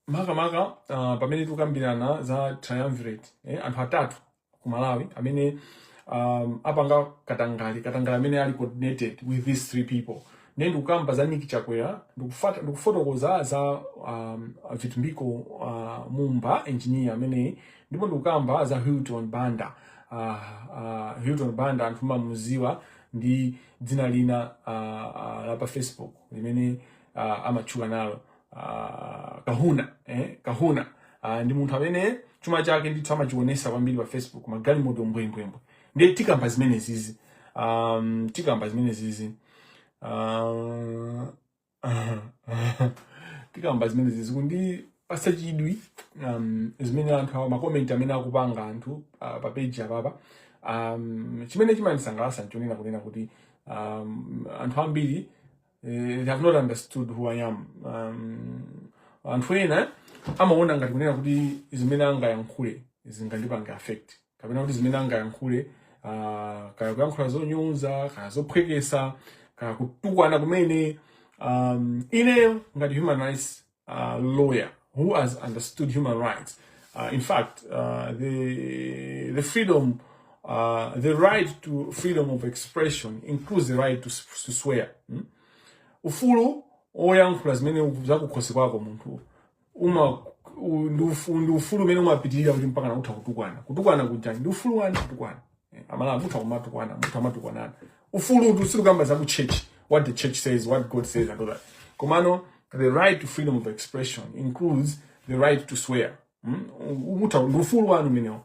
Makamaka pamene tikukambirana za triumvirate, anthu atatu ku Malawi amene apanga katangale, katangale amene ali coordinated with these three people. Ndiye ndikukamba za Nick Chakwera, ndikufotokoza za Vitumbiko Mumba, engineer amene, ndipo ndikukamba za Hilton Banda. Hilton Banda anthu mamuziwa ndi dzina lina la pa Facebook limene amatchuka nalo, Kahuna, Kahuna. Ndi munthu amene chuma chake ndithu amachionesa kwambiri pa Facebook, magalimoto mbwembwembwe. Ndiye tikamba zimene zizi, tikamba zimene zizi, tikamba zimene zizi kundipasa chidwi, zimene anthu awa, ma comment amene akupanga anthu pa page apapa. Chimene chimandisangalatsa nchonena kunena kuti anthu ambiri, they have not understood who I am. Anthu ena amaona ngati kunena kuti zimene angayankhule zingandipange affect, kapena kuti zimene angayankhule, kaya kuyankhula zonyoza, kaya zophwekesa, kaya kutukwana kumene. Ineyo ngati human rights lawyer who has understood human rights, in fact, the freedom, the right to freedom of expression includes the right to swear. Ufulu oyankhula zimene zakukhosi kwako munthu uma ndi ufulu umene umapitirira kuti mpaka nakutha kutukwana. Kutukwana kuja ndi ufulu wanu kutukwana. Amala mutha kumatukwana, mutha matukwanana, ufulu tu. Sitikamba za ku church, what the church says, what God says and all that. Komano the right to freedom of expression includes the right to swear. Mutha, ndi ufulu wanu umenewo.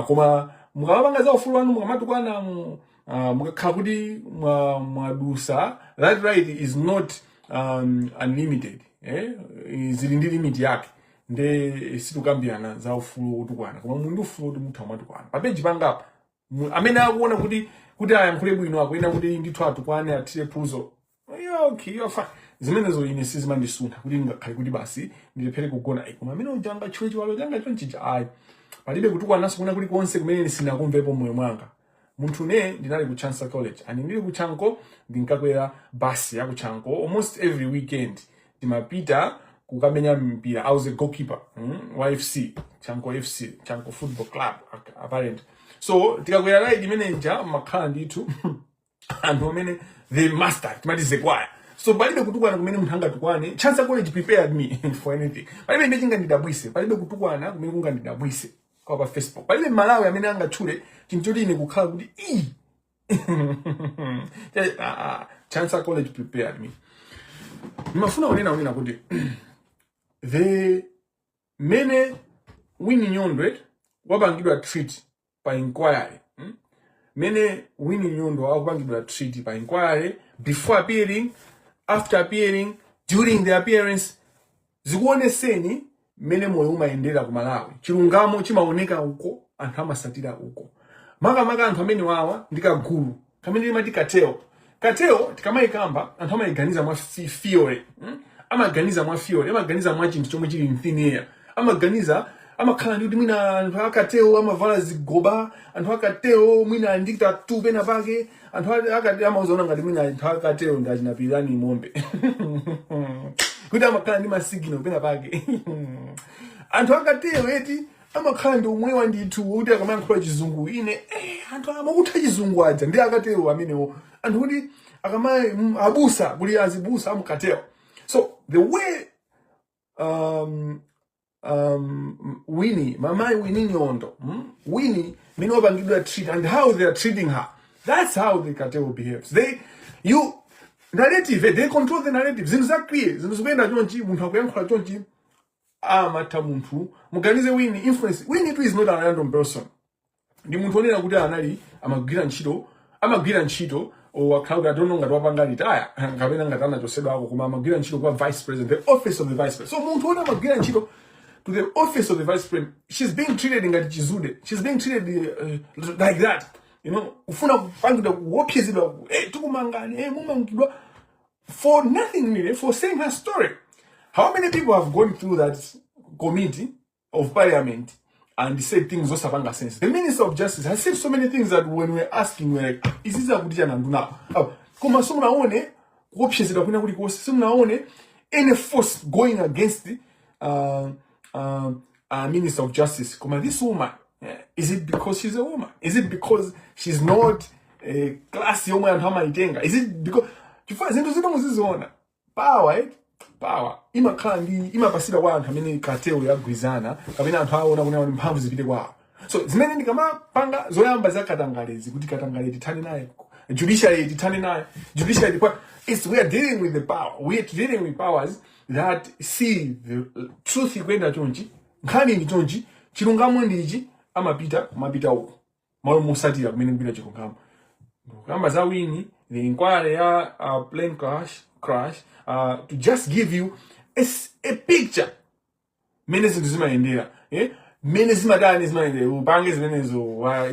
Koma mukamapanga za ufulu wanu, mukamatukwana, mukakhala kuti mwadusa, that right is not unlimited, eh? Zili ndi limit yake. Nde sitikambirana za ufulu wotukwana, koma muli ndi ufulu kuti mutha kumatukwana pa page pangapa. Amene akuona kuti ayankhule bwino, akuyena kuti ndithu atukwane, athire phuzo, yeah, okay, you're fine. Zimenezo ine sizimandisuntha kuti ngakhale kuti basi ndilephere kugona. Koma amene ujanga tchule chiwalo changa chonchija, ayi. Palibe kutukwananso kuna kulikonse kumene sinakumvepo moyo mwanga. Munthu ne ndinali ku Chancellor College, and ndili ku Chanco ndinkakwera basi ya ku Chanco almost every weekend. Timapita kukamenya mpira. I was a goalkeeper, wa FC Chanco, FC Chanco Football Club apparent. So tikakwera ride imeneja, makhala ndithu anthu amene they master, timati zekwaya. So palibe kutukwana kumene munthu angatukwane. Chancellor College prepared me for anything. Palibe imene chingandidabwise, palibe kutukwana kumene kungandidabwise kwa pa Facebook. Palibe Malawi amene angatchule chinthu choti ine kukhala kuti ii. Chancellor College prepared me. Ndimafuna kunena kuti the mene Winnie Nyondo wapangidwa treat pa inquiry, Mene Winnie Nyondo akupangidwa treat pa inquiry, before appearing, after appearing, during the appearance, zikuoneseni mmene moyo umayendera ku Malawi. Chilungamo chimaoneka uko, anthu amasatira uko. Makamaka anthu amene wawa ndi kagulu kamene limati cartel. Cartel tikamayikamba, anthu amayiganiza mwa theory, Amaganiza mwa theory, amaganiza mwa chinthu chomwe chili in thin air. Amaganiza, amakhala ndi kuti mwina anthu a cartel amavala zigoba, anthu a cartel mwina ali ndi tattoo pena pake, anthu a cartel amauzana ngati mwina anthu a cartel ndi achinapirani mombe, kuti amakhala ndi ma signal pena pake. Anthu a cartel eti amakhala ndi umwewa ndithu, kuti akamayankhula Chizungu ine, anthu amakutha Chizungu aja ndi a cartel amenewo. Anthu kuti akama abusa, kuli azibusa amu cartel. So the way Winnie, Mamayi Winnie Nyondo, Winnie mene wapangidwa treat and how they are treating her, that's how the cartel behaves. They you narrative, they control the narrative. Zinthu za clear, zinthu zikuyenda chonchi, munthu akuyankhula chonchi, amatha munthu. Muganize Winnie influence. Winnie too is not a random person. Ndi munthu onena kuti anali amagwira ntchito wakhala kuti, I don't know ngati wapanga retire kapena ngati anachosedwako, koma amagwira ntchito kwa vice president, the office of the vice president. So munthu woti amagwira ntchito to the office of the vice president, she's being treated ngati chizude. She's being treated like that, kufuna kupangidwa, kuopsezedwa, tikumangani, mumangidwa, for nothing really, for saying her story. How many people have gone through that committee of parliament and said things zosapanga sense? The minister of justice has said so many things that when we're asking, we're like, "Iziza kuti chana nduna?" Oh, koma simunaone kuopsezedwa kwina kulikonse, simunaone any force going against. Minister of Justice. Koma this woman, is it because she's a woman? Is it because she's not a class yomwe anthu amaitenga? Is it because, chifukwa zinthu zino muziziona, power, eh? Power imakhala ndi imapasidwa kwa anthu amene cartel yagwizana kapena anthu aona kuti mphamvu zipite kwawo. So zimene ndikamapanga zoyamba za katangalezi, kuti katangale tithane naye, judiciary tithane naye, judiciary kwa it's, we are dealing with the power, we are dealing with powers that see the truth ikuyenda chonchi, nkhani ndi chonchi, chilungamo ndichi, amapita kumapita uko malo mosatira kumene kupita chilungamo. Kamba za Winnie, the inquiry ya plane crash, to just give you a picture mmene zinthu zimayendera, eh? Mmene zimatani, zimayendera, upange zimenezo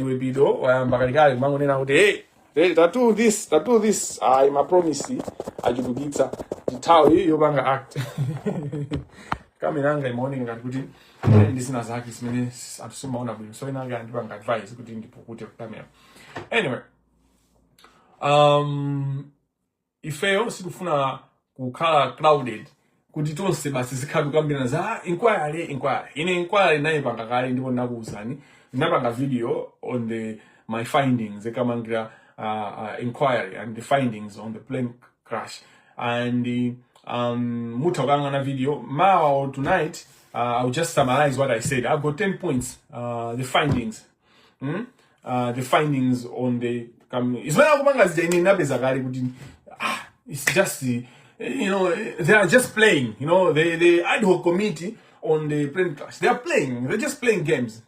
iwe pido wayamba kalikali kumangonena kuti, "Hey, hey, tattoo this, tattoo this." Ayi, ma promise achulukitsa, nthawi yopanga act. Kamera yanga imaoneka ngati kuti ndi zina zake zimene anthu simaona bwino, so inange andipanga advice kuti ndipukute kamera. Anyway, ifeyo sitifuna kukhala crowded kuti tonse basi zikhala kukambirana za inquiry. Inquiry, ine inquiry ndinayipanga kale ndipo ndinakuwuzani, ndinapanga video on the my findings, ekamangira inquiry and the findings on the plane crash, and mutha kukang'ana video mawa or tonight. I'll just summarize what I said. I've got 10 points, the findings, The findings on the zimene akupanga zija, ine ndinapeza kale kuti it's just they are just playing, the ad hoc committee on the plane crash. They are playing, they're just playing games.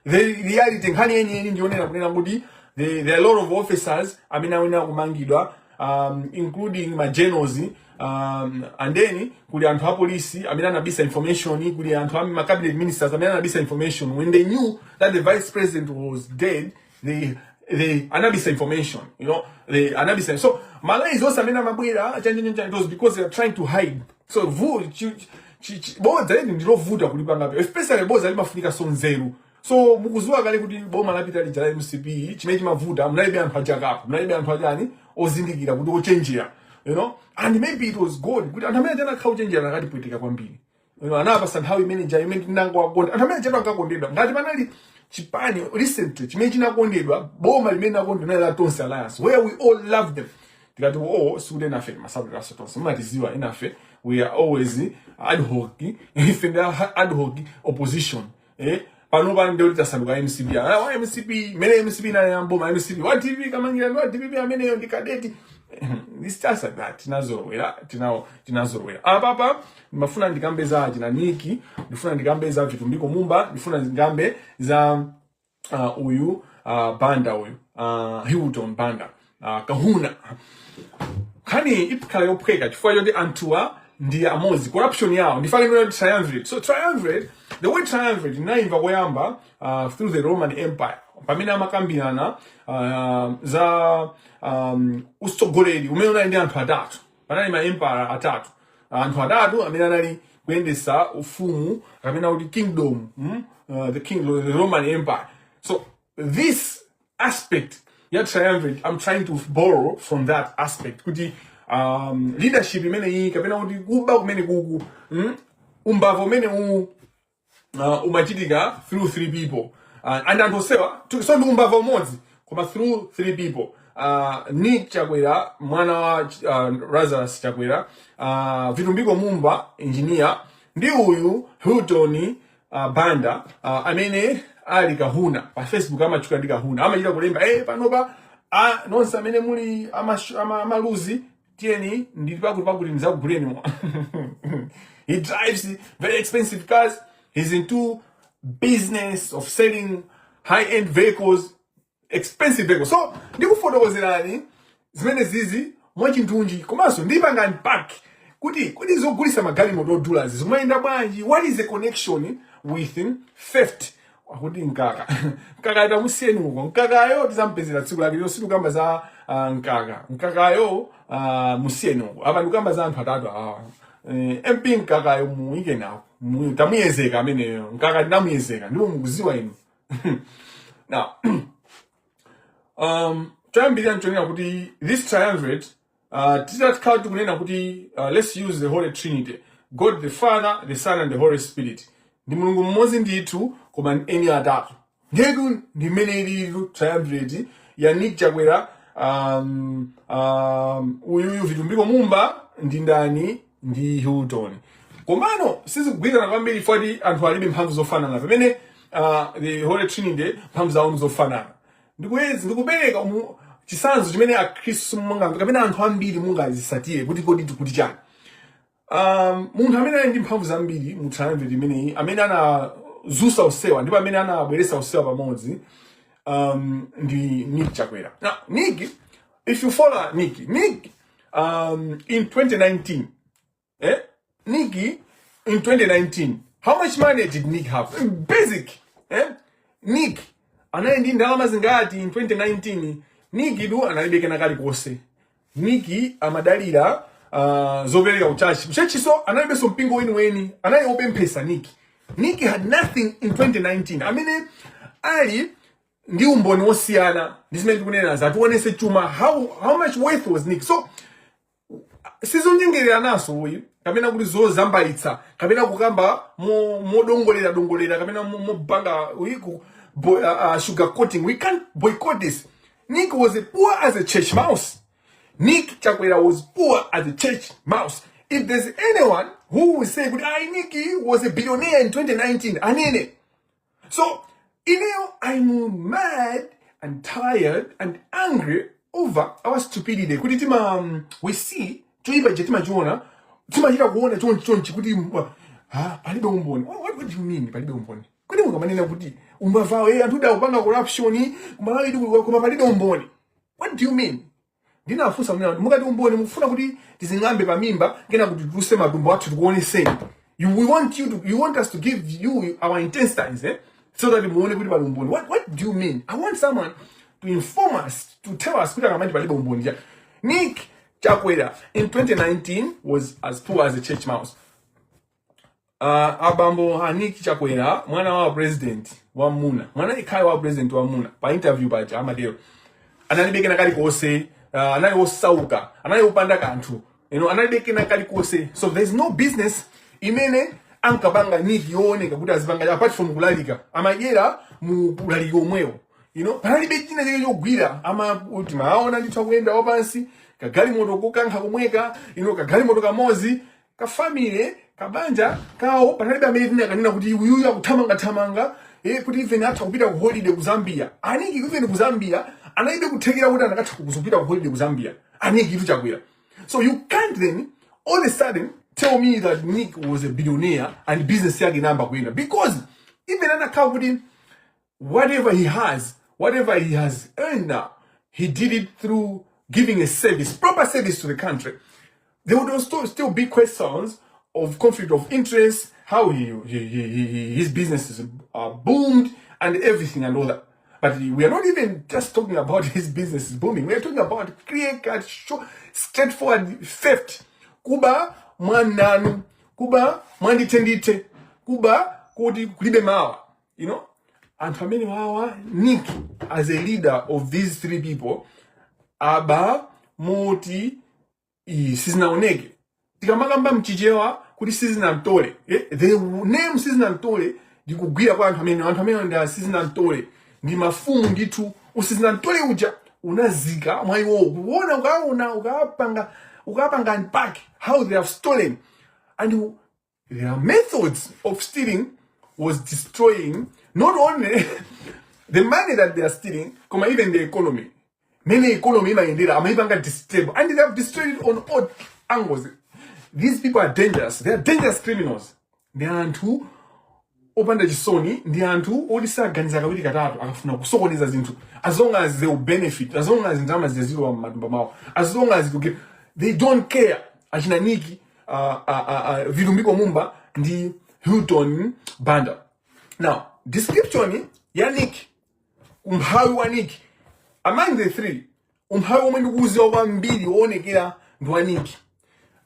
The reality, nkhani yeniyeni ndionena kunena kuti there are a lot of officers amene awena kumangidwa, including ma generals, and then kuli anthu a polisi amene anabisa information, kuli anthu a ma cabinet ministers amene anabisa information. When they knew that the vice president was dead, they anabisa information. They anabisa. So ma lies onse amene amabwera chanjanjanja, it was because they are trying to hide. So vu bodza leni ndilovuta kulipangapo, especially bodza limafunika so nzeru. So mukuziwa kale kuti boma lapita lija la MCP, chimene chimavuta, munalibe anthu achakapo, munalibe anthu achani, ozindikira, kuti ochenjera. And maybe it was good kuti anthu amene anakhala ochenjera nakatipwetika kwambiri. Anapasa nthawi imene ja imene tinangowakonda anthu amene chetu ankakondedwa. Ngati panali chipani recently chimene chinakondedwa, boma limene linakondedwa nali la Tonse Alliance, where we all love them. Tikati oh, sikuti enafe masabulaso tonse mumatiziwa, enafe we are always ad hoc, ife ndi ad hoc opposition, eh? Pano pano ndio tasanduka MCP. Ah, wa MCP mene MCP inali yamboma, MCP wa TV kamangira ndi wa DPP ameneyo ndi kadeti. It's just like that, tinazolowera, tinazolowera. Apapa ndimafuna ndikambe za chinaniki, ndifuna ndikambe za Vitumbiko Mumba, ndifuna ndikambe za uyu Banda uyu, Hilton Banda, Kahuna. Nkhani ikhala yophweka chifukwa choti anthuwa ndi amodzi, corruption yawo ndifake ndina triumvirate. So triumvirate, the word triumvirate ndinayimva koyamba through the Roman Empire, pamene amakambirana za utsogoleri umene unali ndi anthu atatu. Panali ma empire atatu, anthu atatu amene anali kuyendesa ufumu kapena kuti kingdom, The kingdom, the Roman Empire. So this aspect ya triumvirate, I'm trying to borrow from that aspect kuti leadership imene iyi kapena kuti kuba kumene kuku, Umbava umene uwu umachitika through three people, and anthu onsewa so ndi umbava umodzi koma through three people: Nick Chakwera, mwana wa Lazarus Chakwera, Vitumbiko Mumba engineer, ndi uyu Hilton Banda, amene ali kahuna pa Facebook, amatchuka ndi kahuna, amachita kulemba, "Eh, panopa nonse amene muli amaluzi, tiyeni, ndili pakuti pakuti ndizakuguleni." He drives very expensive cars. He's into business of selling high-end vehicles, expensive vehicles. So ndikufotokozerani zimene zizi mwachindunji, komanso ndipanga unpack kuti zogulisa magalimoto odulazi zimayenda bwanji, what is the connection with theft. Akuti mkaka, mkaka tamusiyeni uko, mkakayo tizampezera tsiku lake. Sitikukamba za mkaka, mkakayo musiyeni uko. Apa ndikukamba za anthu atatu awa. MP mkakayo muyike nawo. Tamuyezeka ameneyo, mkaka tinamuyezeka ndipo mukuziwa inu. Now, choyambirira nchonena kuti this triumvirate, titakhala tikunena kuti let's use the Holy Trinity. God the Father, the Son and the Holy Spirit ndi Mulungu mmodzi ndithu, koma eni atatu. Ndetu ndi mmene ilili triumvirate ya Nick Chakwera, uyuyu Vitumbiko Mumba ndi ndani, ndi Hilton. Komano sizikugwirizana kwambiri foti anthu alibe mphamvu zofanana, pamene the Holy Trinity mphamvu zawo zofanana. Ndikuyezi ndikupereka chitsanzo chimene Akhristu mungamve kapena anthu ambiri mungazisatire kuti kodi tikuti chani. Munthu amene ali ndi mphamvu zambiri mu triumvirate imeneyi, amene anazusa usewa ndipo amene anabweretsa usewa pamodzi, ndi Nick Chakwera. Now Nick, if you follow Nick, Nick in 2019, eh? Nick in 2019, how much money did Nick have? Basic, eh? Nick anali ndi ndalama zingati in 2019? Nick du analibe kena kalikonse. Nick amadalira zopereka kuchachi. Kuchachiso analibenso mpingo weniweni, anali opemphesa Nick. Nick had nothing in 2019. Amene ali ndi umboni wosiyana ndi zimene tikunena, ationese chuma. How much worth was Nick? So sizonyengerera naso uyu, kapena kuti zozambaitsa, kapena kukamba modongolera dongolera, kapena mopanga uyiku sugar coating. We can't boycott this. Nick was as poor as a church mouse. Nick Chakwera was poor as a church mouse. If there's anyone who will say kuti ai, Nick was a billionaire in 2019, anene. So I'm mad and tired and angry over our stupidity, kuti tima we see choyipa je, timachiona, timachita kuona chonchi chonchi kuti ha, palibe umboni. What do you mean palibe umboni? Kuti mukamanena kuti umbavawo, anthu uda kupanga corruption kumalawi, koma palibe umboni, what do you mean? Ndinafunsa kunena kuti mukati umboni, mukufuna kuti tizing'ambe pamimba kena kuti tituse matumbo athu tikuoneseni? You, we want you to, you want us to give you our intestines, eh? So that muone kuti pali umboni? What do you mean? I want someone to inform us, to tell us kuti akamati palibe umboni ja. Nick Chakwera in 2019 was as poor as a church mouse. Abambo a Nick Chakwera, mwana wa president wa muna, mwana ikhale wa president wa muna, pa interview paja amatero analibe kena kalikonse. Anali osauka, anali opanda kanthu, analibe kena kalikonse. So there's no business imene ankapanga Nick yooneka kuti azipanga apart from kulalika. Amadyera mu kulalika omwewo. Panalibe china chake chogwira. Ama kuti maona ndithu akuyenda wapansi, kagalimoto kokankha komweka, kagalimoto kamozi, kafamily, kabanja kawo. Panalibe amene tinakanena kuti uyuyu akuthamangathamanga, kuti even atha kupita ku holiday ku Zambia. A Nick even ku Zambia analibe kuthekera kuti anakatha kupita ku holiday ku Zambia, a Nick itu Chakwera. So you can't then all of a sudden tell me that Nick was a billionaire and business yake inayamba kuyenda, because even anakhala kuti whatever he has, whatever he has earned now, he did it through giving a service, proper service to the country, there would also still be questions of conflict of interest, how his businesses are boomed and everything and all that. But we are not even just talking about his business is booming. We are talking about clear cut, straightforward theft. Kuba mwananu, kuba mwanditendite, kuba kuti kulibe mawa. Anthu amene wawa, Nick as a leader of these three people, aba moti iyi sizinaoneke. Tikamakamba mchichewa kuti sizinamtole, the name sizinamtole ndikugwira kwa anthu amene, anthu amene ndi sizinamtole, ndi mafumu ndithu. Usizinamtole uja unazika mwa iwowo kuona, ukaona, ukapanga unpack how they have stolen, and their methods of stealing was destroying not only the money that they are stealing, koma even the economy. Mene economy imayendera amaipanga disturb, and they have destroyed it on all angles. These people are dangerous. They are dangerous criminals. Ndi anthu opanda chisoni, ndi anthu oti saganiza kawiri katatu akafuna kusokoneza zinthu, as long as they will benefit, as long as ndalama zizilowa m'matumba mwawo, as long as it they don't care. Achina Nick, Vitumbiko Mumba ndi Hilton Banda. Now, description ya Nick, umphawi wa Nick, among the three, umphawi omwe ndikuuziwa kwambiri woonekera ndi wa Nick.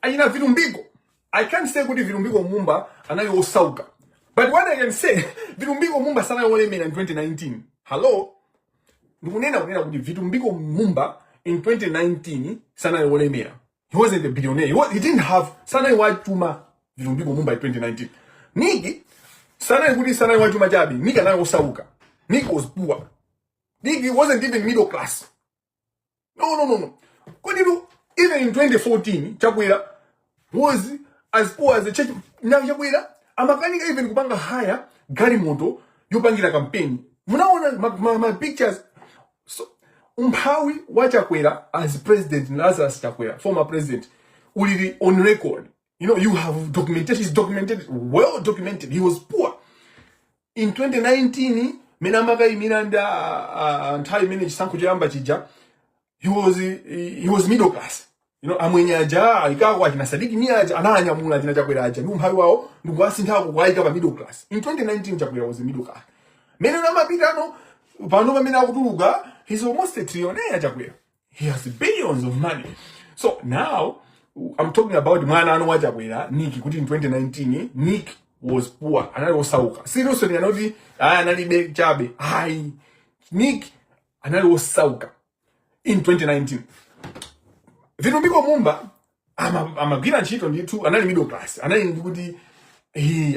Achina Vitumbiko, I can't say kuti Vitumbiko Mumba anali osauka, but what I can say, Vitumbiko Mumba sanali olemera in 2019. Hello, ndikunena kunena kuti Vitumbiko Mumba in 2019 sanali olemera. He wasn't a billionaire. He didn't have, sanali wachuma. Vitumbiko Mumba in 2019, Nick sanali kuti sanali wachuma chabe. Nick anali osauka. Nick was poor. Nick wasn't even middle class. No, no, no, no. Koditu even in 2014 Chakwera was as poor as a church. Now Chakwera amakanika even kupanga hire galimoto yopangira campaign. Munaona ma pictures. So umphawi wa Chakwera as President Lazarus Chakwera, former president, ulili on record. You have documentation, is documented, well documented. He was poor in 2019 mene amakayimira ndi nthawi imene chisankho choyamba chija. He was middle class. Amwenye aja ayikako, achina Sadiki Mia aja ananyamula achina Chakwera aja ndi umphawi wawo ndikuwasinthako kuwayika pa middle class. In 2019 Chakwera was a middle class. Mene amapita ano pano pamene akutuluka, he's almost a trillionaire. Chakwera, he has billions of money. So now I'm talking about mwana anu wa Chakwera, Nick, kuti in 2019 Nick was poor, anali osauka. Seriously, anoti aya analibe chabe, ayi. Nick anali osauka in 2019. Vitumbiko Mumba amagwira ntchito ndithu, anali middle class, anali ndikuti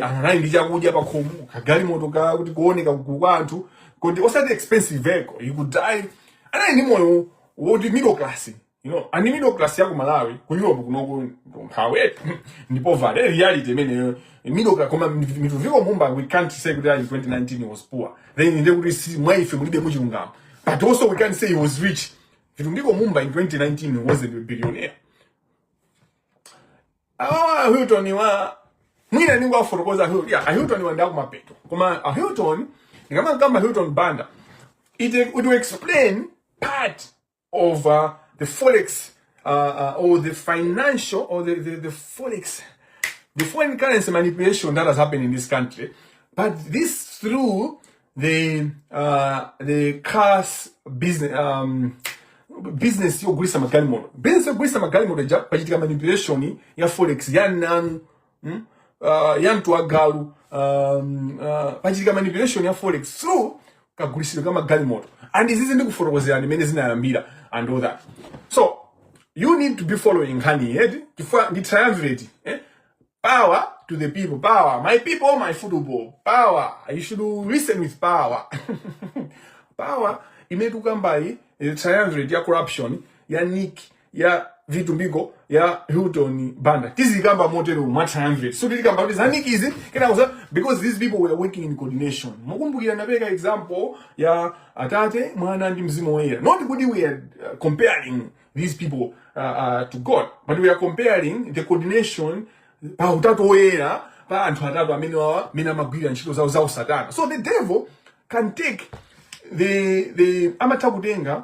anali ndi chakudya pakhomo, kagalimoto ka kuti kuoneka kugulu kwa anthu kuti osati expensive vehicle you could drive. Anali ndi moyo woti middle class, and middle class ya ku Malawi, ku Europe kunoko mphawi ndi poverty reality imeneyo middle class. Koma Vitumbiko Mumba, we can't say kuti in 2019 he was poor. Then inde kuti si mwa ife mulibe muchilungamo, but also we can't say he was rich. Vitumbiko Mumba in 2019 wasn't a billionaire. Awa Hilton wa mwina ningowafotokoza Hilton, yeah, Hilton wa ndakumapeto. Koma a Hilton, ndikamakamba Hilton Banda, it will explain part of the forex or the financial or the forex, the foreign currency manipulation that has happened in this country, but this through the cars business, business yogulisa magalimoto, business yogulisa magalimoto ja pachitika manipulation ya forex ya nanu, Ya mtu agalu, pachitika manipulation ya forex through kagulisidwe ka magalimoto, and izizi ndikufotokozerani imene zinayambira and all that. So you need to be following nkhani eti, chifukwa ndi triumvirate, eh? Power to the people, power, my people, my football, power. You should listen with power. Power imene tikukambayi, triumvirate ya corruption ya Nick, ya Vitumbiko, ya Hilton Banda. Tizikamba motero mwa triumvirate. So tilikamba kuti za Nick izi kenako, because these people were working in coordination. Mukumbukira napereka example ya Atate, Mwana ndi Mzimu Woyera. Not kuti we are comparing these people to God, but we are comparing the coordination pa Utatu Woyera, pa anthu atatu amene wawa amene amagwira ntchito zawo za usatana. So the devil can take the amatha kutenga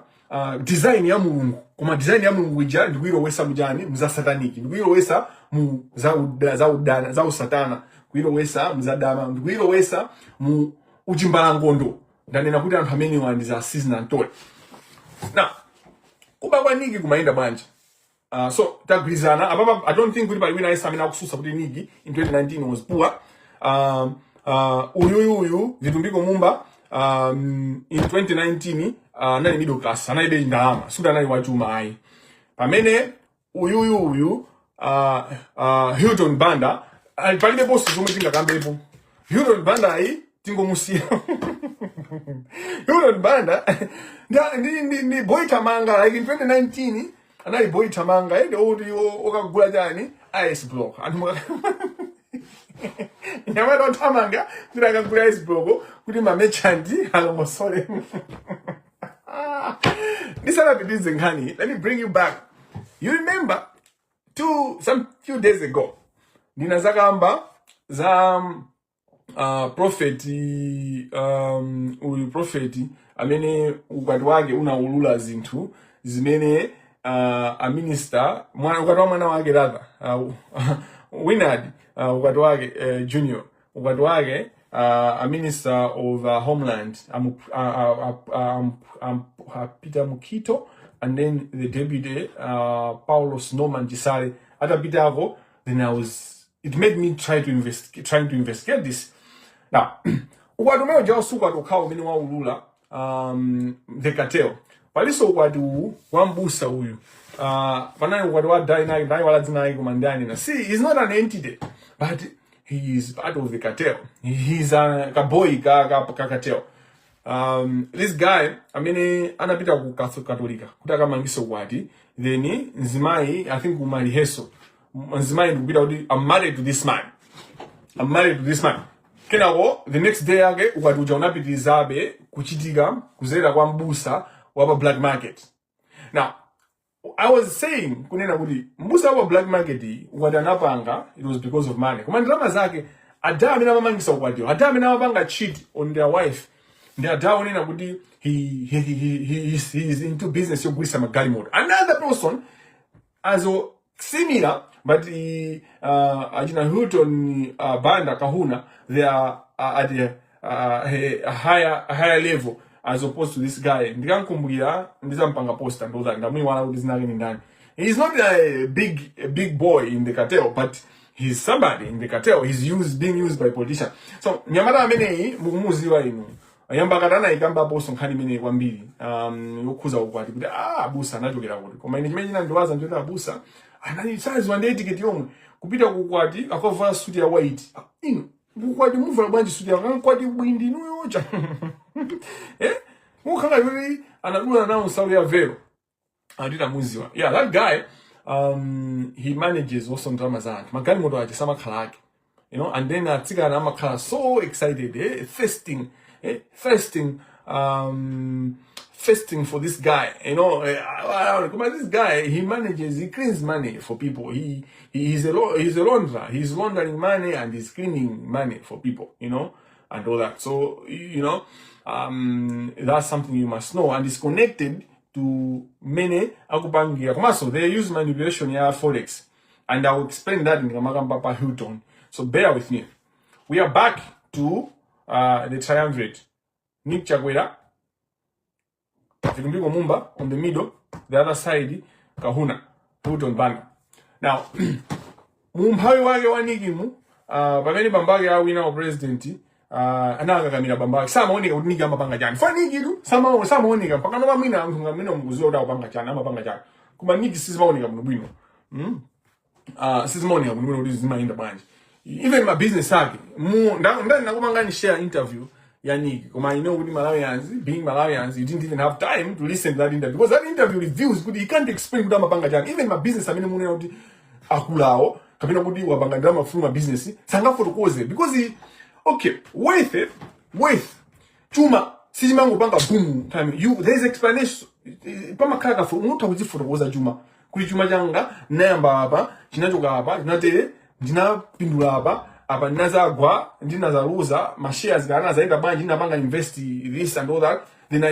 design ya Mulungu, koma design ya Mulungu ija ndikuyilowesa mujani, muza satanic, ndikuyilowesa mu za usatana, kuyilowesa muzadama, ndikuyilowesa mu uchimbalangondo. Ndanena kuti anthu amenewa ndi za season antole. Now kuba kwa Nick kumayenda bwanji? So tagwirizana apapa. I don't think kuti pali wina aliyense amene akususa kuti Nick in 2019 was poor. Uyuyuyu Vitumbiko Mumba in 2019 anali middle class, analibe ndalama, sikuti anali wachuma ayi. Pamene uyuyuyu Hilton Banda palibe posi zomwe tingakambepo. Hilton Banda ayi, tingomusiya. Hilton Banda ndi boy Tamanga. Like in 2019 anali boy Tamanga ende oti okagula chani, ice block. Anthu nyamata othamanga kuti akagula ice block kuti ma merchant alongosole. Ndisanapitize nkhani, let me bring you back. You remember two some few days ago ndinazakamba za prophet, uyu prophet amene ukwati wake unaulula zinthu zimene a minister mwana, ukwati wa mwana wake, rather, Winard, ukwati wake, junior, ukwati wake, a minister of homeland, Peter Mukhito, and then the deputy, Paulos Norman Chisale, atapitako. Then I was it made me try to investigate, trying to investigate this. Now ukwati umene uja ukwati ukhawo umene waulula the cartel. Palinso ukwati uwu wa mbusa uyu. Panali ukwati wa Dai nake, ndaiwala dzina lake, koma ndani na see, he's not an entity. But he is part of the cartel. He's a kaboy ka cartel. This guy amene anapita ku Katolika kuti akamangise ukwati, then mzimayi, I think kumaliheso, mzimayi ndikupita kuti, "I'm married to this man, I'm married to this man." Kenako the next day yake ukwati uja unapitirizabe kuchitika kuzera kwa mbusa wa pa black market. Now I was saying kunena kuti mbusa wa black market iyi, ukwati anapanga, it was because of money, koma ndalama zake, ada amene amamangisa ukwatiwo, ada amene amapanga cheat on their wife, ndi ada onena kuti he is into business yogulisa magalimoto. Another person as a similar, but achina Hilton Banda Kahuna, they are at a higher level as opposed to this guy. Ndikankumbukira ndizampanga poster and all that. Ndamuiwala kuti zina lake ni ndani. He's not a big boy in the cartel, but he's somebody in the cartel. He's used being used by politicians. So nyamata ameneyi mukumuziwa inu, yamba katana ikambaponso nkhani imeneyi kwambiri, yokhuza ukwati kuti abusa anachokera kuti. Koma ine chimene chinandiwaza ndikuti abusa anali saziwa ndi etiquette yomwe kupita kukwati akavala suti ya white. Ah, inu kukwati muvala bwanji suti ya kwati bwindi inuyocha, eh, mukhala kuti anadula nawo nsalu ya vero anditamuziwa. Yeah, that guy, he manages also ndalama za anthu, magalimoto ache samakhala ake, and then atsikana amakhala so excited, eh, thirsting, eh, thirsting, thirsting for this guy. Eh, koma this guy, he manages, he cleans money for people. He's a launderer. He's laundering money and he's cleaning money for people and all that. So that's something you must know, and it's connected to many akupangira. Komanso they use manipulation ya forex, and I will explain that ndikamakamba pa Hilton, so bear with me. We are back to the triumvirate: Nick Chakwera, Vitumbiko Mumba on the middle, the other side Kahuna, Hilton Banda. Now mumphawi wake wa Nikimu, pamene bambo ake awina wa president, anakakamira bambo ake. Samaoneka kuti Niki amapanga chani. Fa Niki tu samaoneka mpaka noma mwina anthu ngamene mukuziwa kuti akupanga chani, amapanga chani, koma Niki sizimaoneka bwino bwino. Sizimaoneka bwino bwino kuti zimayenda bwanji, even ma business ake. Mu ndani nakupangani share interview ya Niki, koma I know kuti Malawians being Malawians, you didn't even have time to listen to that interview, because that interview reveals kuti he can't explain kuti amapanga chani. Even ma business amene munena kuti akulawo kapena kuti wapanga ndalama through ma business, sangafotokoze because he, okay, wealth, eh, wealth, chuma sichimangopanga boom time. You, there is explanation. Pamakhala kafu unotha kuzifotokoza chuma kuti chuma changa ndinayamba apa, chinachoka apa, chinatere, ndinapindula apa, apa ndinazagwa, ndinazaluza ma shares kana anazayenda bwanji, ndinapanga invest this and all that, then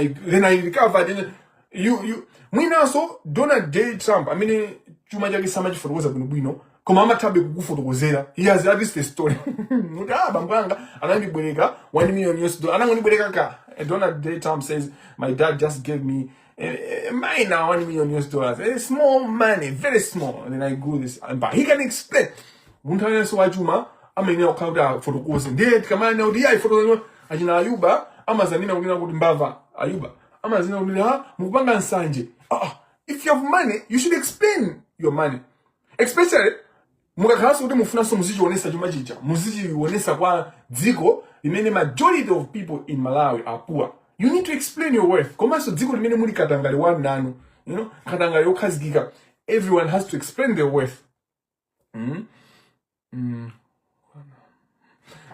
I recovered. Then you mwinanso Donald J Trump amene chuma chake samachifotokoza bwinobwino, koma amathabe kukufotokozera. He has at least a story kuti, "Ah, bambo anga anandibwereka 1 million US dollar, anangondibwereka ka." Donald J Trump says, "My dad just gave me a minor 1 million US dollars, a small money, very small, and then I grew this empire." He can explain. Munthu aliyense wachuma amayenera kukhala kuti afotokoze. Ndiye tikamanena kuti iye ayifotokoze, achina Ayuba amazanena kunena kuti mbava. Ayuba amazanena kuti ha, mukupanga nsanje. Ah, if you have money, you should explain your money, especially mukakhalanso kuti mufunanso muzichionesa chuma chija, muzichionesa kwa dziko limene majority of people in Malawi are poor. You need to explain your wealth. Komanso dziko limene muli katangale nanu, katangale yokhazikika, everyone has to explain their wealth.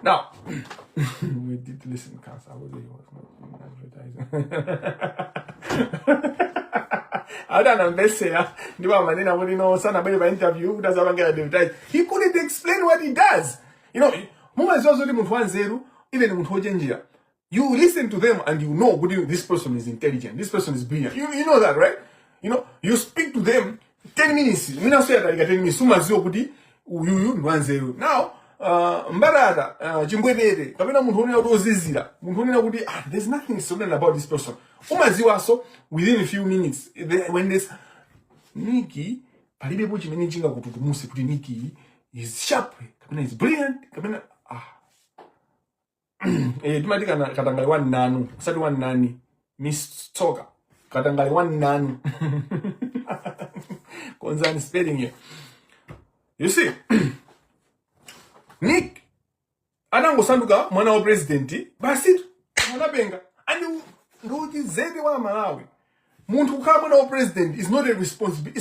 Now we did listen, cause I was he was not advertising. Ati anamvesera ndipo amanena kuti no, sanabwere pa interview kuti azapangira advertise. He couldn't explain what he does. Mumaziwa zoti munthu wanzeru, even munthu wochenjera, you listen to them and you know kuti this person is intelligent, this person is brilliant. You know that, right? You speak to them 10 minutes, mwinanso yatalika 10 minutes, umaziwa kuti uyuyu ndi wanzeru. Now mbatata, chimbwerere, kapena munthu onena kuti ozizira, munthu onena kuti, ah, there's nothing certain about this person, umaziwanso within a few minutes. When there's Niki, palibepo chimene chingakututumuse kuti Niki is sharp kapena is brilliant kapena, ah, eh, timati kana katangale wa nanu, usati wa nani, Miss Tsoka, katangale wa nanu. Konzani spelling here. You see, Nick anangosanduka mwana wa president basi, anapenga. And ndikuti zedi wa Malawi, munthu kukhala mwana wa president is not a responsibility.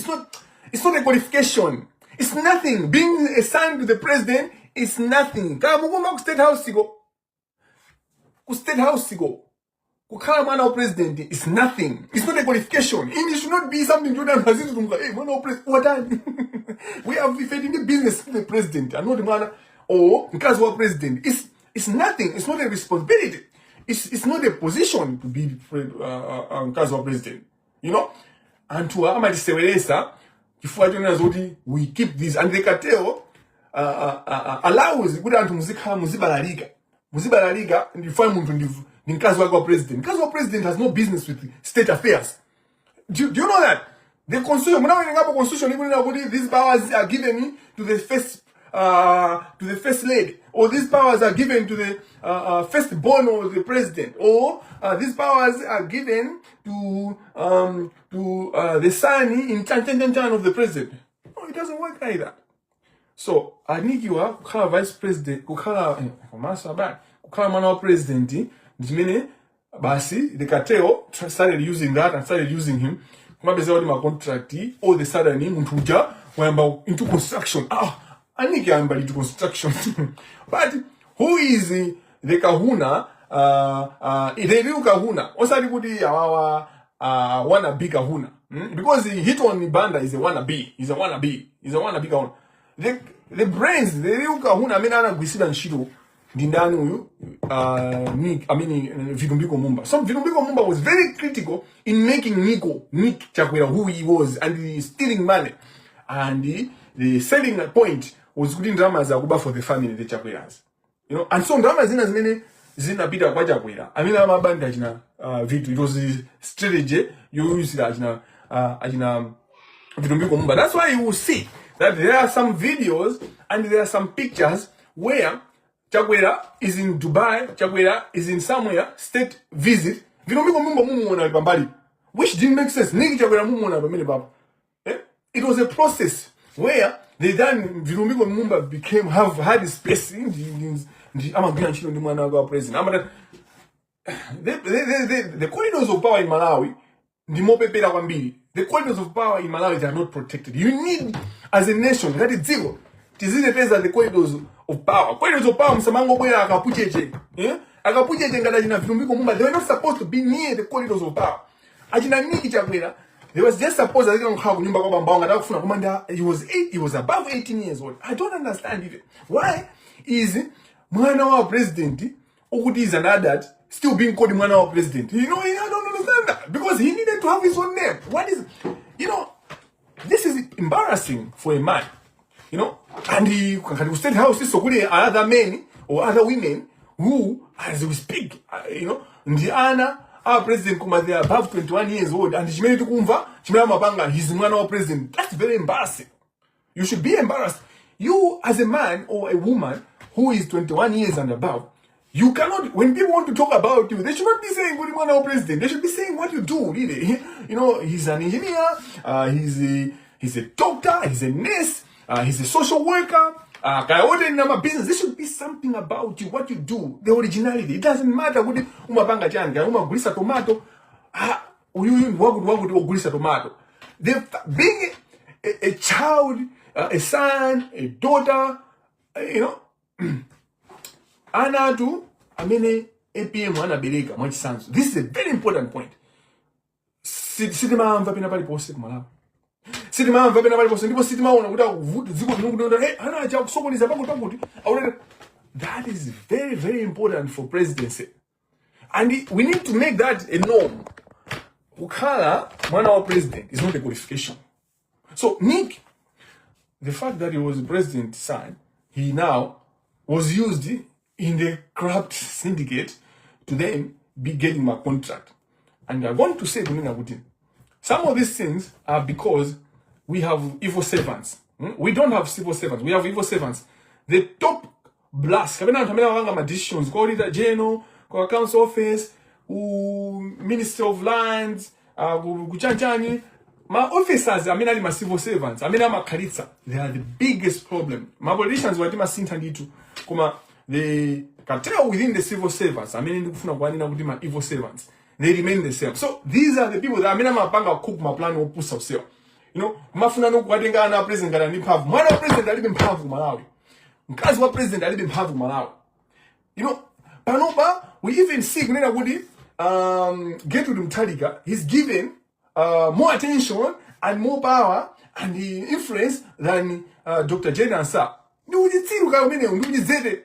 It's not a qualification. It's nothing. Being a son to the president is nothing. Kaya mukumva ku State House iko, ku State House iko, kukhala mwana wa president is nothing. It's not a qualification and it should not be something choti anthu azitutumuka, "Hey, mwana wa president watani?" We have ife ndi business with the president and not mwana or mkazi wa president. It's nothing. It's not a responsibility. It's not a position to be mkazi wa president. Anthu amatiseweresa chifukwa chonena zoti we keep this, and the cartel allows kuti anthu muzikhala muzibalalika, muzibalalika. Ndifai munthu ndi mkazi wake wa president. Mkazi wa president has no business with state affairs. Do you know that the constitution, munawerengapo constitution ikunena kuti these powers are given to the first lady, or these powers are given to the first born of the president, or these powers are given to the son in chan chan chan chan of the president? No, it doesn't work like that. So a Nick wa kukhala vice president, kukhala komanso abale, kukhala mwana wa president ndi chimene basi the cartel started using that and started using him kumapeza kuti ma contract. All the sudden munthu uja wayamba into construction. Ah, a Nick ayamba into construction, but who is the kahuna, the real kahuna? Osati kuti awawa wannabe kahuna? Because Hiton Banda is a wannabe. He's a wannabe. He's a wannabe kahuna. The brains, the real kahuna amene anagwirisira ntchito ndi ndani? Uyu Nick, I mean, Vitumbiko Mumba. So Vitumbiko Mumba was very critical in making Nick Chakwera who he was and he stealing money, and the selling point was kuti ndalama zakuba for the family, the Chakweras. And so ndalama zina zimene zinapita kwa Chakwera amene amabanda achina Vitu, it was the strategy yoyuzira achina Vitumbiko Mumba. That's why you will see that there are some videos and there are some pictures where Chakwera is in Dubai, Chakwera is in somewhere, state visit. Vitumbiko Mumba mumuona ali pambali, which didn't make sense. Nick Chakwera mumuona pamene papo. Eh? It was a process where they then Vitumbiko Mumba became have had space ndi amagwira ntchito ndi mwana wake wa president. Amata the corridors of power in Malawi ndi mopepera kwambiri. The corridors of power in Malawi, they are not protected. You need, as a nation, ngati dziko, tiziteteza the corridors of power. Corridors of power, msamangobwera akapucheche, eh? Akapucheche ngati achina Vitumbiko Mumba, they were not supposed to be near the corridors of power. Achina Nick Chakwera, they was just supposed azikira kukhala kunyumba kwa bambo ngati akufuna koma he was above 18 years old. I don't understand even why is mwana wa president ukuti is an adult still being called mwana wa president. I don't understand that, because he needed to have his own name. What is you know This is embarrassing for a man. And he ngati ku State House so kuli other men or other women who, as we speak, ndi ana a president koma they are above 21 years old, and chimene tikumva chimene amapanga, he's mwana wa president. That's very embarrassing. You should be embarrassed. You, as a man or a woman who is 21 years and above, you cannot, when people want to talk about you, they should not be saying, "Good morning, president." They should be saying what you do, really. He's an engineer, he's a doctor, he's a nurse, he's a social worker, kaya nama business. There should be something about you, what you do, the originality. It doesn't matter kuti umapanga chani, kaya umagulisa tomato. Ah, uyuyu ndi wakuti wakuti wogulisa tomato. Being a child, a son, a daughter, ana atu amene APM anabereka mwachitsanzo. This is a very important point. Sitimamva pena paliponse kumalawi, sitimamva pena paliponse, ndipo sitimaona kuti akuvuta dziko lino kuti, "Hey, ana aja akusokoneza pakuti pakuti aulere." That is very, very important for presidency, and we need to make that a norm. Kukhala mwana wa president is not a qualification. So Nick, the fact that he was president's son, he now was used in the corrupt syndicate to then be getting my contract. And I want to say kunena kuti some of these things are because we have evil servants. We don't have civil servants. We have evil servants. The top brass, kapena anthu amene amapanga ma decisions kwa Auditor General, kwa council office, ku Ministry of Lands, kuchanchani, ma officers amene ali ma civil servants amene amakhalitsa, they are the biggest problem. Ma politicians wati masintha ndithu. Koma the cartel within the civil servants amene ndikufuna kuwanena kuti ma evil servants, they remain the same. So these are the people that amene amapanga cook maplan opusa usewa, kumafuna nokukatenga ana a president ngati ali mphamvu. Mwana wa president alibe mphamvu ku Malawi, mkazi wa president alibe mphamvu ku Malawi. Panopa we even see kunena kuti Gertrude Mutharika, he's given more attention and more power and the influence than Dr. Jane Ansah. Ndi uchitsiru kaya umenewu, ndi uchidzete.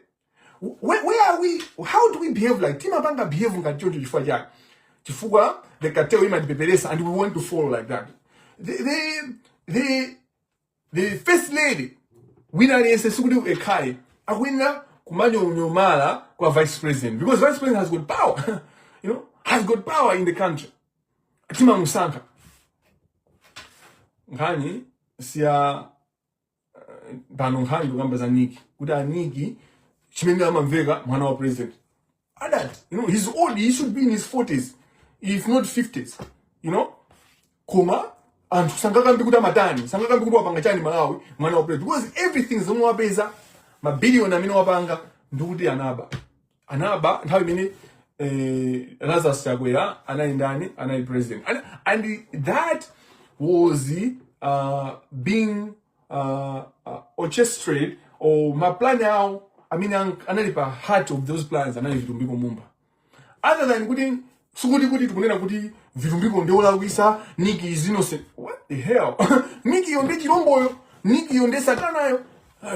Where are we? How do we behave like, timapanga behave ngati choncho chifukwa chake? Chifukwa the cartel imatipeperesa and we want to follow like that. The first lady wina aliyense, sikuti ekhale akuyenera kumanyonyomala kwa vice president, because vice president has got power, has got power in the country. Timamusankha. Nkhani siya pano, nkhani ndikuyamba za Nick, kuti a Nick chimene amamveka mwana wa president adult, he's old, he should be in his 40s if not 50s. Koma anthu sangakambi kuti amatani, sangakambi kuti wapanga chani Malawi mwana wa president, because everything zomwe wapeza, mabiliyoni amene wapanga, ndikuti anaba. Anaba nthawi imene Lazarus Chakwera anali ndani? Anali president. And that was being orchestrated or maplan awo amene anali pa heart of those plans anali Vitumbiko Mumba. Other than kuti, sikuti kuti tikunena kuti Vitumbiko ndiolakwisa, Nick is innocent. What the hell? Nick yo ndi chilomboyo, Nick yo ndi satanayo,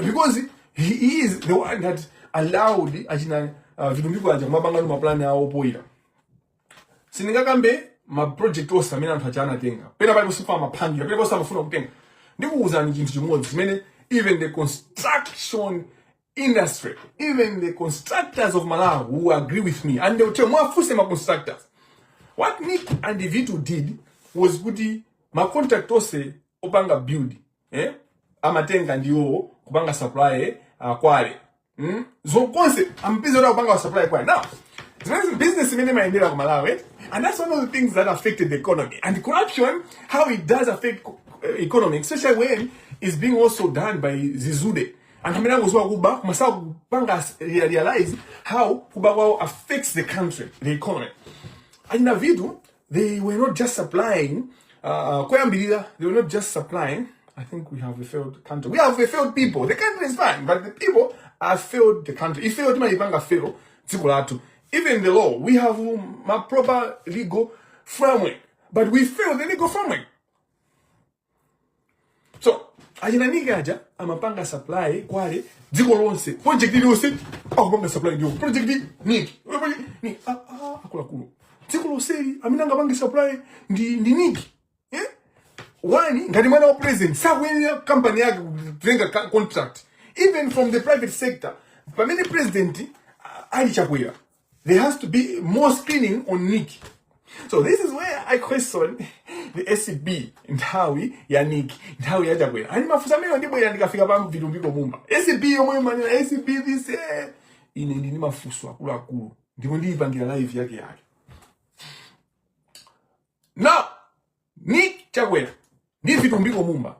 because he is the one that allowed achina Vitumbiko aja kumapanga ndi maplan awo opoyira. Sindingakambe ma project onse amene anthu aja anatenga. Pena paliponse amaphangira, pena ponse amafuna kutenga. Ndikuwuzani chinthu chimodzi chimene even the construction industry, even the constructors of Malawi will agree with me and they will tell, mwafuse ma constructors, what Nick and Vitu did was kuti ma contract onse opanga build, amatenga ndiwo kupanga supply quarry. Zonse amapeza kuti akupanga supply quarry. Now zimene business imene imayendera ku Malawi, and that's one of the things that affected the economy and corruption, how it does affect economy, especially when it's being also done by zizude, anthu amene angoziwa kuba koma sakupanga realize how kuba kwawo affects the country, the economy. Achina Vitu, they were not just supplying, koyambirira they were not just supplying. I think we have a failed country, we have a failed people. The country is fine, but the people have failed the country. Ifeyo timayipanga fail dziko lathu. Even the law, we have a proper legal framework, but we fail the legal framework. So achina Nick aja amapanga supply quarry dziko lonse, project iliyonse akupanga supply ndiwo project Nick, Nick. Ah, ah, akuluakulu, dziko lonseli amene angapange supply ndi Nick, eh? One, ngati mwana wa president sakuyenera kampani yake kutenga contract even from the private sector. Pamene president ali Chakwera, there has to be more screening on Nick. So this is where I question the ACB nthawi ya Nick, nthawi ya Chakwera. Ani mafunso amene ndibwera ndikafika pa Vitumbiko Mumba. ACB yomwe manena ACB this, ine ndini mafunso akuluakulu ndipo ndiyipangira live yake yake. Now Nick Chakwera ndi Vitumbiko Mumba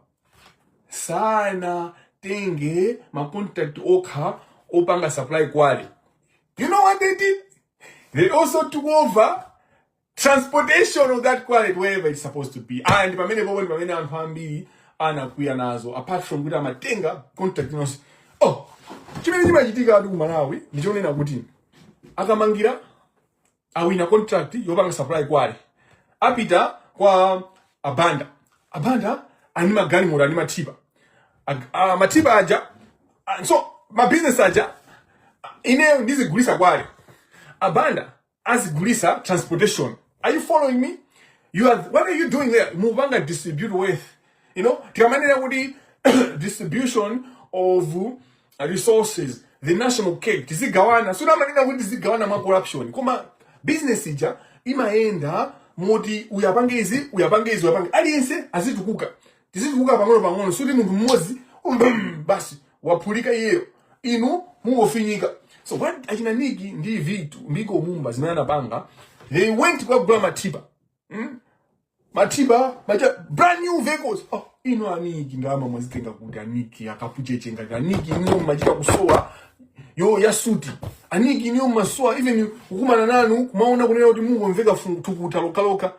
sana tenge ma contract okha opanga supply quarry. You know what they did? They also took over transportation of that quarry wherever it's supposed to be. And pamene popo ndi pamene anthu ambiri anakwiya nazo, apart from kuti amatenga contract inonse. Oh, chimene chimachitika atu ku Malawi ndichonena kuti akamangira awina contract yopanga supply quarry, apita kwa abanda. Abanda ani magalimoto, ani matipper. Matipper aja, so mabusiness aja, ineyo ndizigulisa quarry, abanda azigulisa transportation. Are you following me? You are, what are you doing there? Mupanga distribute wealth. Tikamanena kuti distribution of resources, the national cake, tizigawana. Sunamanena kuti tizigawana mwa corruption, koma business ija imayenda moti uyapange izi, uyapange izi, uyapange, aliyense azitukuka, tizitukuka pang'ono pang'ono. Suti munthu mmodzi basi waphulika iyeyo, inu mungofinyika. So what achina Nick ndi Vitumbiko Mumba zimene anapanga, they went kukagula matipper, Matipper macha, brand new vehicles. Oh, ino a Nick, ndalama mwazitenga kuti? A Nick akapucheche ngati a Nick, ino machita kusowa. Yo ya suti a Nick niyo masowa even kukumana nanu kumaona kunena kuti mungomveka tukuta lokaloka,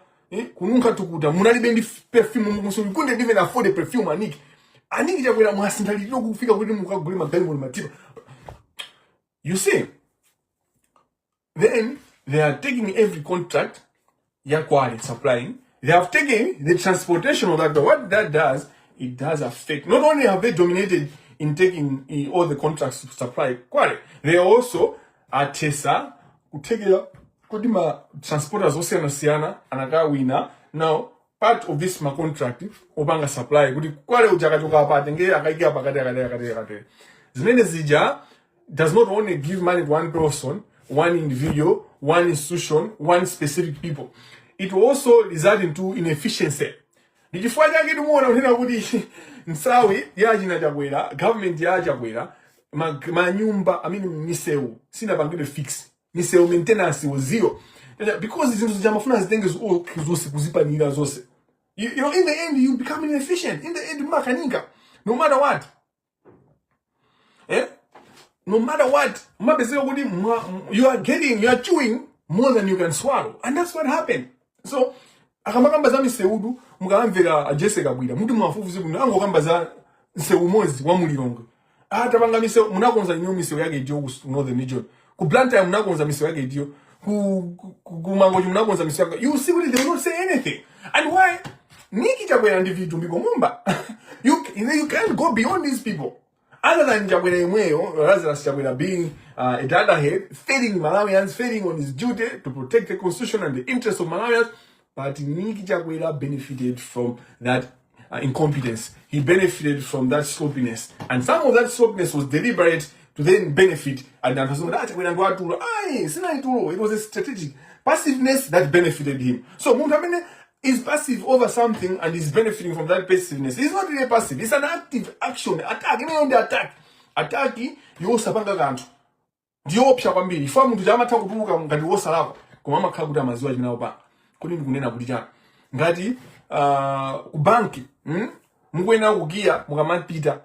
kununkha tukuta, munalibe ndi perfume, so you couldn't even afford a perfume. A Nick, a Nick Chakwera, mwasintha liliro kufika kuti mukagule magalimoto, matipa. You see, then they are taking every contract ya quarry supplying. They have taken the transportation of that. But what that does, it does affect. Not only have they dominated in taking all the contracts to supply quarry, they also atesa kutekera kuti ma transporters osiyana-siyana anakawina now part of this ma contract opanga supply kuti quarry uja akachoka apa atenge akaikira pakati akati akati akati. Zimene zija does not only give money to one person, one individual, one institution, one specific people. It will also result into inefficiency. Ndi chifukwa chake timuona kunena kuti nthawi ya china Chakwera, government ya Chakwera, manyumba, I mean misewu sinapangidwe fix, misewu maintenance was zero because zinthu zija amafuna zitenge zonse kuzipanira zonse. In the end you become inefficient. In the end makanika no matter what, eh? No matter what, mapezeka kuti you are chewing more than you can swallow, and that's what happened. So akamakamba za misewudu, mukamvera Jessica Kabwira, muti mwafufuze kuti angokamba za msewu umodzi wa mulilongwe, atapanga misewu, munakonza ino misewu yake itiyo ku Northern Region, ku Blantyre munakonza misewu yake itiyo, ku Mangochi munakonza misewu yake? You see kuti they will not say anything. And why? Nick Chakwera ndi Vitumbiko Mumba, you can't go beyond these people other than Chakwera imweyo, Lazarus Chakwera being a dunderhead, failing Malawians, failing on his duty to protect the constitution and the interests of Malawians. But Nick Chakwera benefited from that incompetence. He benefited from that sloppiness. And some of that sloppiness was deliberate to then benefit. And then Chakwera ndi watulo. Ayi, sinali tulo. It was a strategic passiveness that benefited him. So munthu amene is passive over something and is benefiting from that passiveness, he's not really passive. It's an active action. Attack. Imeneyo ndi attack. Attack yosapanga kanthu. Ndiyopsa kwambiri. Ifo munthu chamatha kutuluka ngati wosalakwa, koma amakhala kuti amaziwa chimene akupanga. Kuti ndikunena kuti chani? Ngati ku banki, Mukuyenera kukiya mukamapita,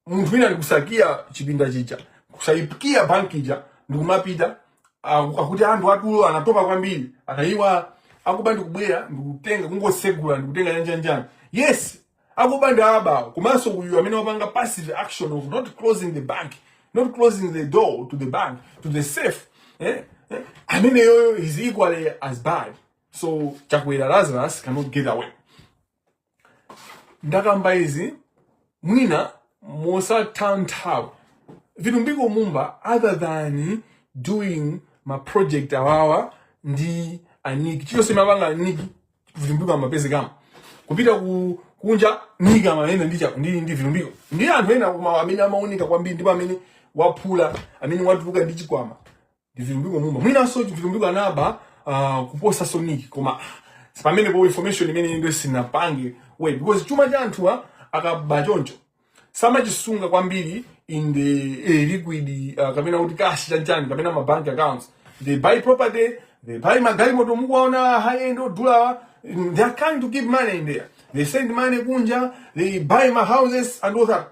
munthu wina ndikusakiya chipinda chija, kusayikiya banki ija, ndikumapita, akuti anthu atulo anatopa kwambiri, anayiwa akuba, ndikubwera ndikutenga, kungosegula ndikutenga njanjanjani. Yes, akuba ndi abawo, komanso uyu amene wapanga passive action of not closing the bank, not closing the door to the bank, to the safe, eh? Eh? Ameneyoyo is equally as bad. So Chakwera Lazarus cannot get away. Ndakamba izi mwina mosatha nthawi. Vitumbiko Mumba, other than doing ma project awawa ndi a Nick, chiyonse mapanga a Nick, Vitumbiko amapezekamo. Kupita ku kunja, Nick amayenda ndi Vitumbiko ndi anthu ena, koma amene amaoneka kwambiri ndipo amene waphula, amene watuluka ndi chikwama ndi Vitumbiko Mumba. Mwinanso Vitumbiko anaba kuposa Nick, koma pamene po information imene ndo sinapange we, because chuma cha anthuwa akaba choncho samachisunga kwambiri in the liquid, kapena kuti cash chanchani kapena ma bank accounts. They buy property, they buy magalimoto mukuwaona high end odulawa. They are trying to keep money in there. They send money kunja, they buy ma houses and all that.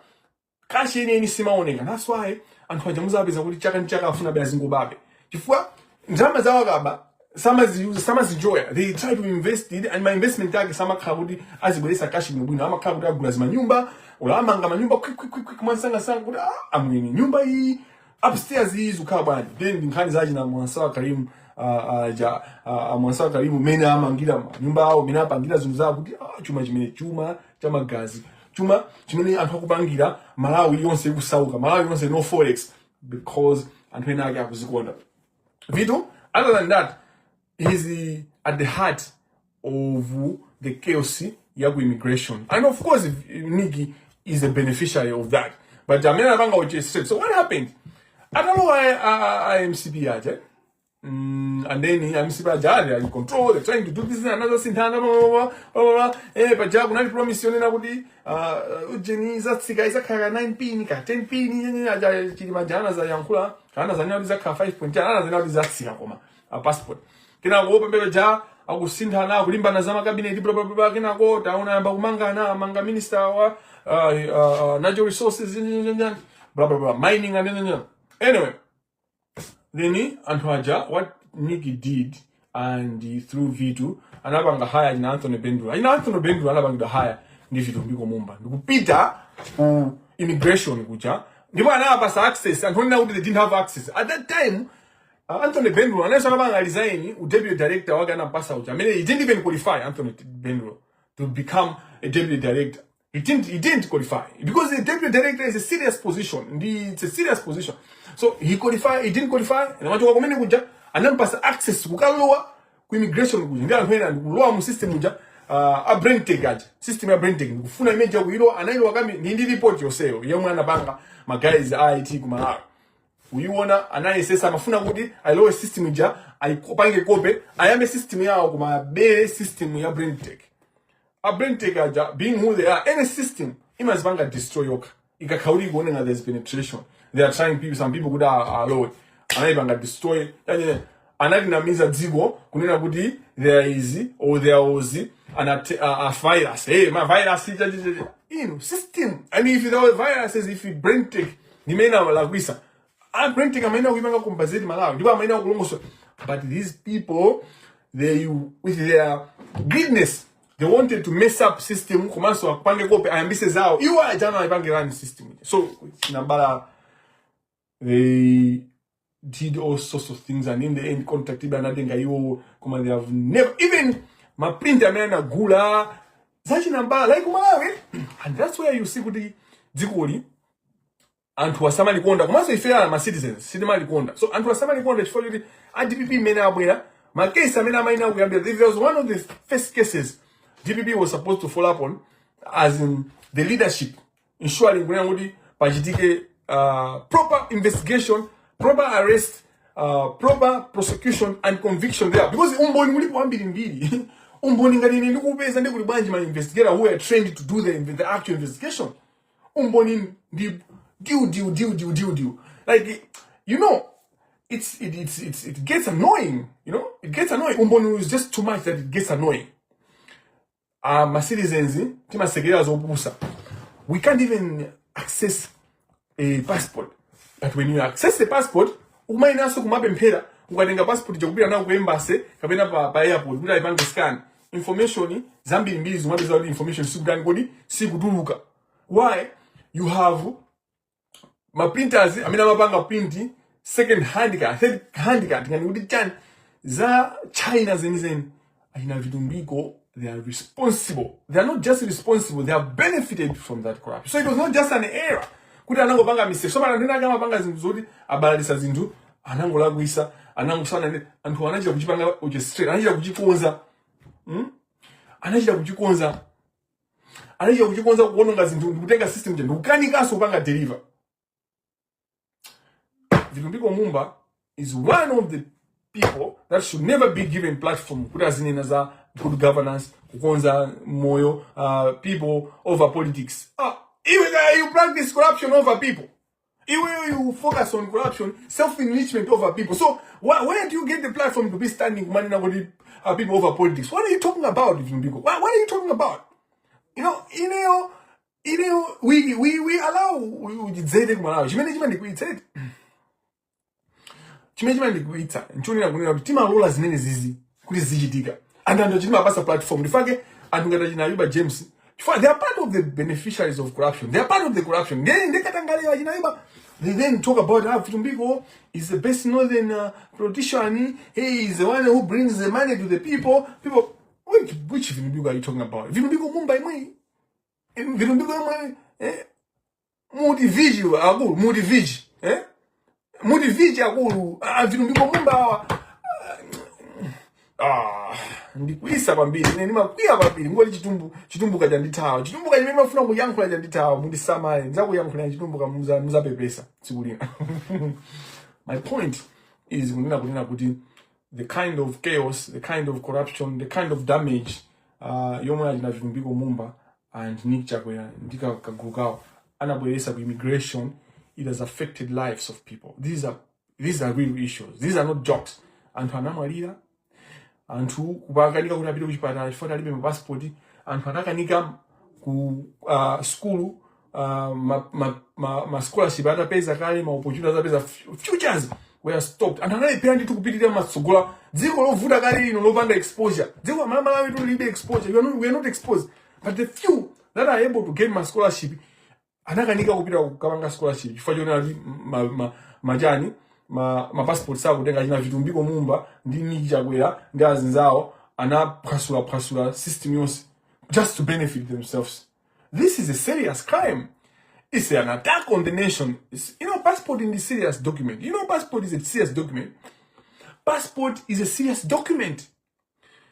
Cash yeniyeni simaoneka. That's why anthu aja muzapeza kuti chaka ndi chaka afuna azingobabe, chifukwa ndalama zawo akaba samaziuza, samazinjoya. They try to invest it, and ma investment ake samakhala kuti azibweresa cash bwinobwino. Amakhala kuti agula zimanyumba ola amanga manyumba quick quick quick quick, mwansangasanga, kuti ah, amwene, nyumba iyi upstairs iyi zikukhala bwanji? Then ndi nkhani zachi na Mwansawa Karimu, ja Mwansawa Karimu mene amangira manyumba awo, mene apangira zinthu zawo, kuti ah, chuma chimene chuma cha magazi, chuma chimene anthu akupangira Malawi yonse ikusauka, Malawi yonse no forex, because anthu ena ake akuzikonda. Vito, other than that, he's at the heart of the chaos yaku immigration, and of course Nikki is a beneficiary of that. But amene anapanga orchestrate. So what happened, atalowa a MCP aja, and then MCP aja ali in control. They're trying to do this and another sinthana, blah, blah, blah, blah, blah. Eh, paja kunali promise yonena kuti ujeni izatsika, izakhala ka 9 pin, ka 10 pin. Aja Chilima jana zayankhula kana zanena kuti izakhala 5 point, ana zanena kuti izatsika, koma passport kenako pembepe ja akusinthana, akulimbana za makabineti, blah, blah, blah. Kenako taona yamba kumangana, amanga minister wa natural resources, blah, blah, blah, mining and Anyway, then anthu aja, what Nick did and through Vitu, anapanga hire achina Anthony Bendula. Achina Anthony Bendula anapangidwa hire ndi Vitumbiko Mumba ndikupita ku immigration kuja, ndipo anawapasa access anthu onena kuti they didn't have access at that time. Anthony Bendula anayenso anapanga resign u deputy director wake anampasa uja, amene he didn't even qualify, Anthony Bendula, to become a deputy director. He didn't qualify because the deputy director is a serious position. It's a serious position. So he didn't qualify. Namachoka kumene kuja anampasa access kukalowa ku immigration kuja ndi anthu ena ndikulowa mu system kuja, a BrainTech aja, system ya BrainTech, ndikufuna imene kuilowa. Anailowa kami ndi report yonseyo yomwe anapanga ma guys a IT ku Malawi uyiona. Anayesesa, amafuna kuti ailowe system ija, ayipange copy, ayambe system yawo, koma abere system ya BrainTech. A BrainTech aja, being who they are, any system imazipanga destroy yokha ikakhauli ikuoneka there's penetration. They are trying people, some people kuti alowe, anayipanga destroy. Yani anatinamiza dziko kunena kuti there is or there was a virus. Hey, ma virus inu system. I mean, if there were viruses, if BrainTech nimene lakwisa, a BrainTech amene akuipanga compensate Malawi ndipo amene akulongosola. But these people, they, with their greediness, they wanted to mess up system komanso apange copy, ayambise zawo iwo ajana ayipange run system. So nambala, they did all sorts of things, and in the end contract ibe anatenga iwo, koma they have never even ma print amene anagula zachinambala like Malawi. And that's where you see kuti dzikoli anthu asamalikonda, komanso ife ma citizens sitimalikonda. So anthu asamalikonda chifukwa choti a DPP imene abwera, ma case amene amayina kuyambira, if there was one of the first cases DPP was supposed to follow up on, as in the leadership ensuring kunena kuti pachitike proper investigation, proper arrest, proper prosecution and conviction there, because umboni mulipo ambirimbiri. Umboni ngati ine ndikupeza, ndikuti bwanji ma investigator who are trained to do the actual investigation? Umboni ndi deal deal deal deal deal deal. Like, it's it, it's it's it gets annoying. It gets annoying. Umboni is just too much that it gets annoying. Ma citizens timasekerera zopusa. We can't even access a passport, but when you access the passport, umayenanso kumapemphera. Ukatenga passport chakupita nawo ku embassy kapena pa airport kuti ayipange scan, information zambirimbiri zimapeza kuti information sikutani kodi, sikutuluka. Why? You have ma printers amene amapanga print second hand ka third hand ka tingani kuti chani za China zenizeni. Achina Vitumbiko, they are responsible. They are not just responsible, they have benefited from that corruption. So it was not just an error kuti anangopanga mistake. So anthu ena ake amapanga zinthu zoti abalalisa zinthu, anangolakwisa, anangosana. Anthu anachita kuchipanga orchestrate, anachita kuchikonza, Anachita kuchikonza, anachita kuchikonza, kuononga zinthu ndikutenga system ja ndikukanikanso kupanga deliver. Vitumbiko Mumba is one of the people that should never be given platform kuti azinena za good governance, kukonza moyo, people over politics. Ah, iwe you practice corruption over people. Iwe, you focus on corruption, self-enrichment over people. So where do you get the platform to be standing kumanena kuti people over politics? What are you talking about, Vitumbiko? What are you talking about? We allow uchidzete kumalawi. Chimene chimandikwiyitsa, chimene chimandikwiyitsa nchonena kunena kuti timalola zimene zizi kuti zichitika, and anthu chitimapasa platform. Ndifake anthu ngati achina Ayuba James, chifukwa they are part of the beneficiaries of corruption, they are part of the corruption. Ndiye ndekatangalewa achina Ayuba, they then talk about how Vitumbiko is the best northern politician. He is the one who brings the money to the people. People, which Vitumbiko are you talking about? Vitumbiko Mumba imwe, Vitumbiko imwe, eh? Muti viji akulu, muti viji, eh? Muti viji akulu. Ah, Vitumbiko Mumba awa. Ah, ndikwisa kwambiri ine, ndimakwiya kwambiri. Ngoti chitumbuka chandithawa, chitumbuka chimene mafuna kuyankhula chandithawa. Mundisamale, ndidzakuyankhulira chitumbuka, muzapepesa tsiku lina. My point is kunena kuti the kind of chaos, the kind of corruption, the kind of damage yomwe achina Vitumbiko Mumba and Nick Chakwera ndi kagulu kawo anabweresa ku immigration, it has affected lives of people. These are real issues. These are not jokes. Anthu anamwalira, anthu kupakanika kuti apite kuchipatala chifukwa alibe mapasipoti, anthu anakanika ku skulu. ma scholarship atapeza kale, ma opportunity atapeza, futures were stopped. Anthu analephera ndithu kupitirira matsogola. Dziko lovuta kale lino, lopanda exposure, dziko la Malawi tu lilibe exposure. We are not exposed, but the few that are able to get ma scholarship anakanika kupita kukapanga scholarship chifukwa chonena kuti machani, ma passport sakutenga. China Vitumbiko Mumba ndi Nick Chakwera ndi azinzawo anaphwasula phwasula system yonse just to benefit themselves. This is a serious crime. It's an attack on the nation. Passport is a serious document. Passport is a serious document. Passport is a serious document.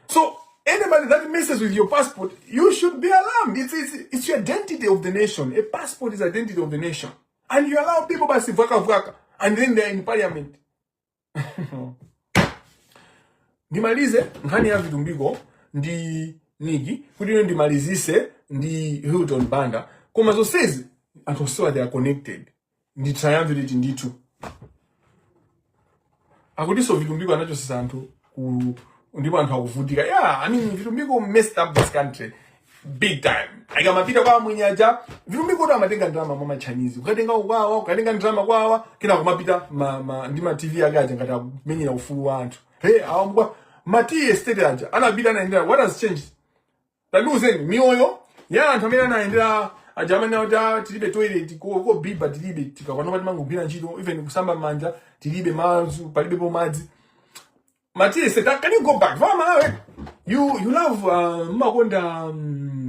So anybody that messes with your passport, you should be alarmed. It's your identity of the nation. A passport is identity of the nation. And you allow people basi vwaka vwaka, and then they're in parliament. Ndimalize nkhani ya Vitumbiko ndi Nick kuti ino ndimalizise ndi Hilton Banda, koma zonsezi anthu onsewa, they are connected, ndi triumvirate ndithu. Akutinso Vitumbiko anachosesa anthu ku ndipo anthu akuvutika. Yeah, I mean, Vitumbiko messed up this country big time. Akamapita kwa amwenyaja Vitumbiko kuti amatenga ndalama mwa maChinese, kukatenga kwawa, kukatenga ndalama kwawa, kena kumapita ndi ma TV ake aja ngati akumenyera ufulu wa anthu. Hey, awa mkwa ma tea estate aja anapita, anayendera. What has changed? Tandiuzeni, miyoyo ya anthu amene anayendera aja, amene akuti, "Ah, tilibe toilet ko biba tilibe, tikakwana timangogwira ntchito, even kusamba manja tilibe madzi, palibepo madzi." Matthias, can you go back? Vama Malawi. You love makonda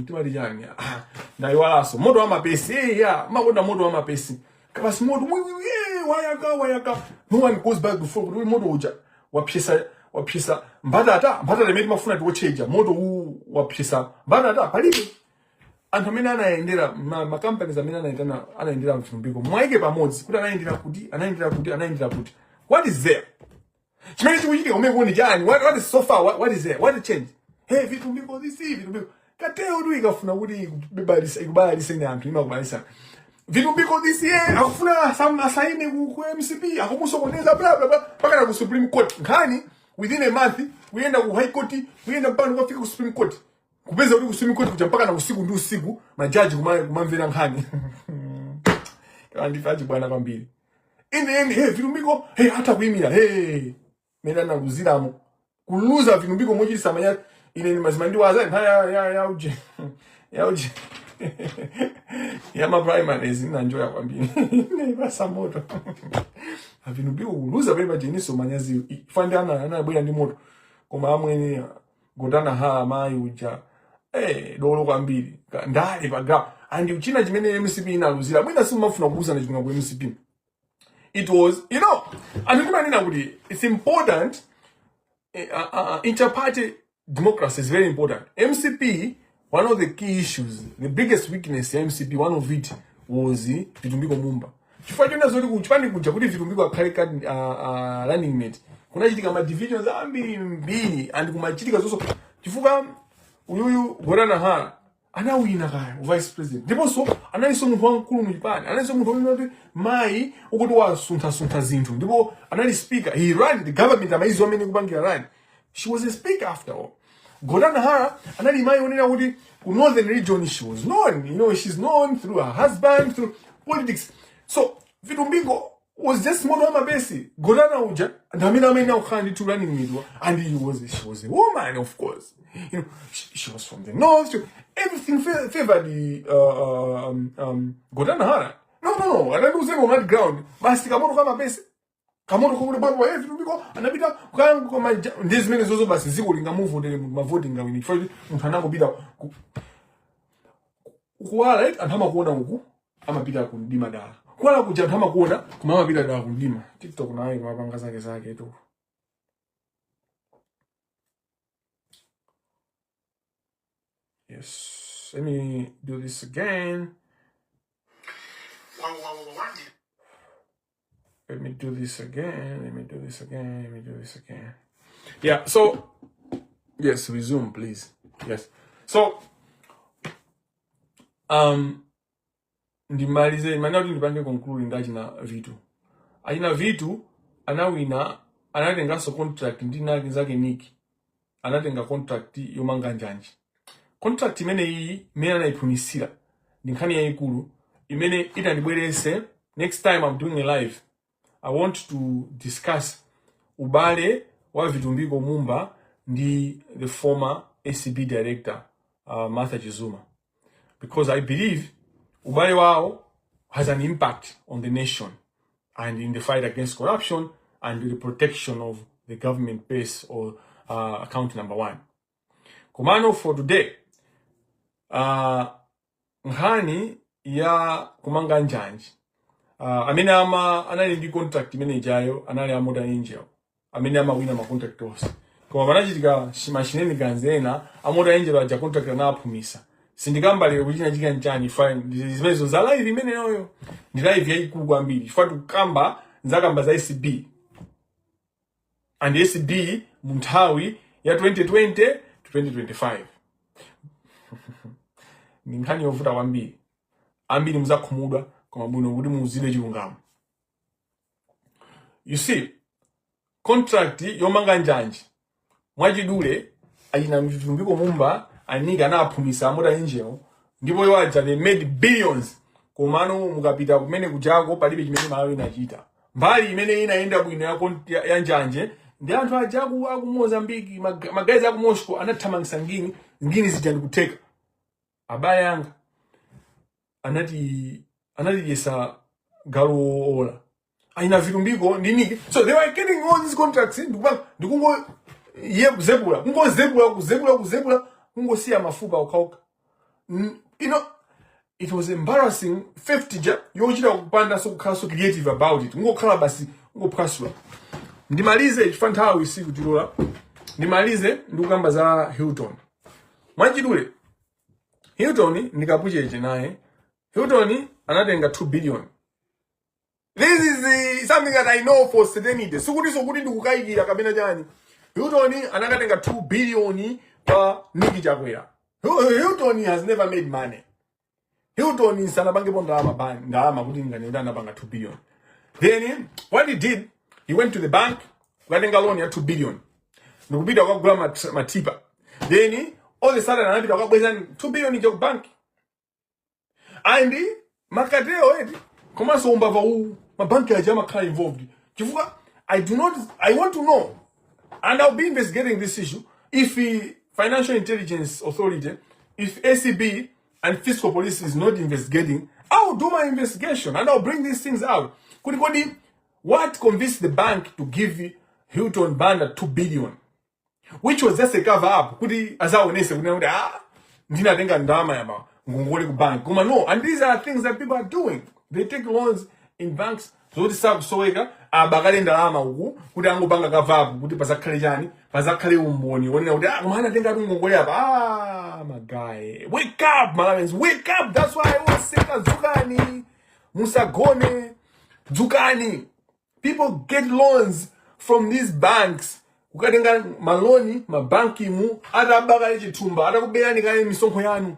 timati chani? Ah, ndayiwalanso. Moto wa mapesi. Eh, yeah, makonda moto wa mapesi. Kabasi moto wi wi wi, wayaka wayaka. No one goes back before kuti moto uja wapyesa wapyesa mbatata, mbatata imene timafuna tiwotcheja, moto uwu wapyesa mbatata palibe. Anthu amene anayendera ma companies amene anayendera Mtumbiko, mwaike pamodzi kuti anayendera kuti, anayendera kuti, anayendera kuti. What is there? Chimene chikuchitika kumene kuni chani? What is so far? What is there? What change? Hey, Vitumbiko this, Vitumbiko kateo tu ikafuna kuti ikubalisa, ikubalise ni anthu, imakubalisa. Vitumbiko this year akufuna asaine ku MCP, akumusokoneza, bla bla bla, mpaka na ku Supreme Court. Nkhani within a month kuyenda ku High Court, kuyenda mpaka kukafika ku Supreme Court, kupeza kuti ku Supreme Court kuja mpaka na usiku ndi usiku majaji kumamvera nkhani. Kandifaji bwana kwambiri. In the end, hey, Vitumbiko, hey, hata kuimira, hey, mene analuziramo, kuluza Vitumbiko mochitisa manyazi. Ine ni mazima ndiwaza nthawi ya uje ya uje ya ma primaries, inanjoya kwambiri, naipasa moto aVitumbiko kuluza pali pajeniso manyazi fandi anabwera ndi moto, koma amwene Gotani Hara mayi uja, eh, dolo kwambiri. Ndale pa ground. And china chimene MCP inaluzira, mwina simumafuna kuuzana chimwe ku MCP, it was, anthu ndimanena kuti it's important, interparty democracy is very important. MCP, one of the key issues, the biggest weakness ya MCP, one of it was Vitumbiko Mumba, chifukwa chona zoti kuchipani kuja kuti Vitumbiko akhale running mate, kunachitika ma divisions ambiri mbiri and kumachitika zonso chifukwa uyuyu Gotani Hara anawina kaya vice president, ndiponso analinso munthu wamkulu muchipani, analinso munthu wamene kuti mayi ukuti wasunthasuntha zinthu, ndipo anali speaker. He ran the government, amaizi amene kupangira run. She was a speaker after all. Gotani Hara anali mayi onena kuti ku northern region she was known, she's known through her husband, through politics. So Vitumbiko was just moto wa mapesi. Gotani uja ndi amene amene akukhala ndi two running mate, and he was she was a woman, of course. She was from the north. Everything favored the Gotani Hara. No, atandiuzeni on that ground basi kamoto kamapesi, kamoto kokuti baba, eh, Vitumbiko anapita kukanga ndi zimene zozo, basi ziko lingamuvotere munthu, mavoti ngawini chifukwa kuti munthu anangopita kuwala, right? Anthu amakuona uku, amapita kumdima dala. Kuwala kuja anthu amakuona, koma amapita dala kumdima. TikTok nayo kumapanga zake zake tu. Yes, let me do this again. Let me do this again. Let me do this again. Let me do this again. Yeah, so yes, resume please. Yes. So ndimalize mane kuti ndipange conclude ndi achina Vitu. Achina Vitu anawina, anatenganso contract ndi nake zake Nick. Anatenga contract yomanga njanji. Contract imene iyi imene anayiphunisira ndi nkhani yayikulu. imene itandibwerese. Next time I'm doing a live, I want to discuss ubale wa Vitumbiko Mumba ndi the former ACB director, Martha Chizuma, because I believe ubale wawo has an impact on the nation and in the fight against corruption and the protection of the government base or account number one. Komano for today, nkhani ya kumanga njanji, amene ama anali ndi contract imene ijayo anali a Mota Angel amene amawina ma contract onse, koma panachitika ma shenanigans ena. A Mota Angel aja contract anaphumisa. Sindikamba lero kuti chinachitika nchani. Fine, zimenezo za live imeneyoyo ndi live yayikulu kwambiri, chifukwa tikukamba nzakamba za ACB and ACB mu nthawi ya 2020 to 2025. Ndi nkhani yovuta kwambiri, ambiri muzakhumudwa, koma bwino kuti muuzidwe chilungamo. You see, contract yomanga njanji, mwachidule, achina Vitumbiko Mumba anika anaphumisa a Mota Angel, ndipo iwo aja they made billions. Komano mukapita kumene kujako, palibe chimene Malawi inachita. Mbali imene inayenda bwino ya njanje ndi anthu aja aku Mozambiki, ma guys aku Moscow anathamangisa ngini ngini zija ndikutheka. Abale anga, anati anatidyesa galu ola aina Vitumbiko ndi Niki. So they were getting all these contracts, ndikupanga ndikungo ye kuzebula, kungozebula, kuzebula, kuzebula, kungosiya mafupa okhaokha. It was embarrassing. 50 ja yochita kupanda so kukhala so creative about it, ngokhala basi ngophwasula. Ndimalize chifukwa nthawi sikutilola. Ndimalize ndikukamba za Hilton. Mwachidule, Hilton ndikapucheche naye. Hilton anatenga 2 billion. This is something that I know for certainty. Sikuti sokuti ndikukayikira kapena chani. Hilton anakatenga 2 billion pa Nick Chakwera. Hilton has never made money. Hilton sanapangepo ndalama ndalama kuti ngani kuti anapanga 2 billion. Then what he did, he went to the bank kukatenga loan ya 2 billion. Ndikupita kukagula ma tipper. Then all of a sudden anapita kukabweza 2 billion ija ku bank. And ma cartel eti, komanso umbava uwu, mabanki aja amakhala involved, chifukwa I do not, I want to know and I'll be investigating this issue, if the Financial Intelligence Authority, if ACB and fiscal police is not investigating, I will do my investigation and I'll bring these things out. Kuti kodi what convinced the bank to give Hilton Banda 2 billion, which was just a cover up kuti azaonese kuti kuti ah, ndinatenga ndalama yama ngongole ku bank? Koma no, and these are things that people are doing. They take loans in banks zoti sakusoweka, abakale ndalama uku kuti angopanga cover up kuti pazakhale chani, pazakhale umboni wonena kuti ah, koma anatenga tu ngongole apa. Ah, my guy, wake up, Malawians, wake up. That's why I always say, dzukani, musagone, dzukani. People get loans from these banks, kukatenga maloni mabankimu atabakale chithumba, atakuberani kale misonkho yanu,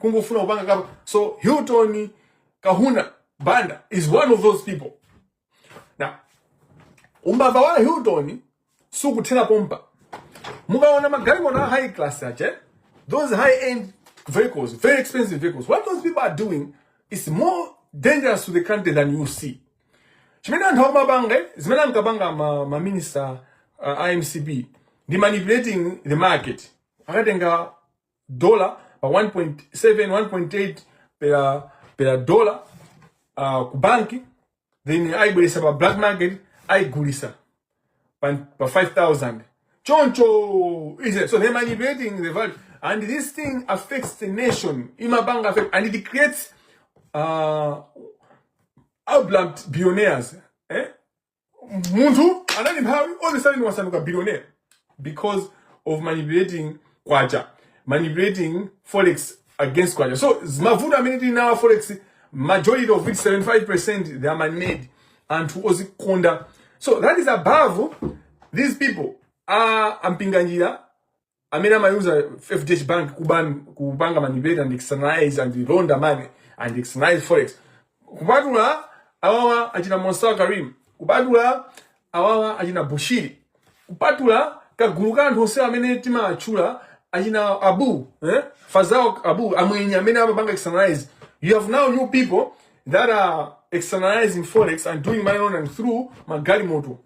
kungofuna kupanga cover. So Hilton Kahuna Banda is one of those people. Now, umbava wa Hilton sukuthera pompa. Mukaona magalimoto a high class ache, those high end vehicles, very expensive vehicles, what those people are doing is more dangerous to the country than you see. Chimene anthu akumapanga, zimene ankapanga ma minister IMCP ndi manipulating the market. Akatenga dollar pa 1.7, 1.8 per dollar ku banki, then ayibweresa pa black market, ayigulisa pa 5000 choncho. Is it? So they're manipulating the value and this thing affects the nation, imapanga affect, and it creates abrupt billionaires, eh? Munthu anali mphawi, all of a sudden wasanduka billionaire because of manipulating kwacha, manipulating forex against kwacha. So mavuto amene tili nawo forex, majority of it, 75%, they are man-made, anthu ozikonda. So that is above these people are ampinganjira amene amayuza FDH Bank kupanga manipulate and externalize and launder money and externalize forex. Kupatula awawa achina Monsa Karim, kupatula awawa achina Bushiri, kupatula kagulu ka anthu onse amene timatchula, achina Abu, eh? Fazao Abu, amwenye amene amapanga externalize. You have now new people that are externalizing forex and doing money laundering through magalimoto.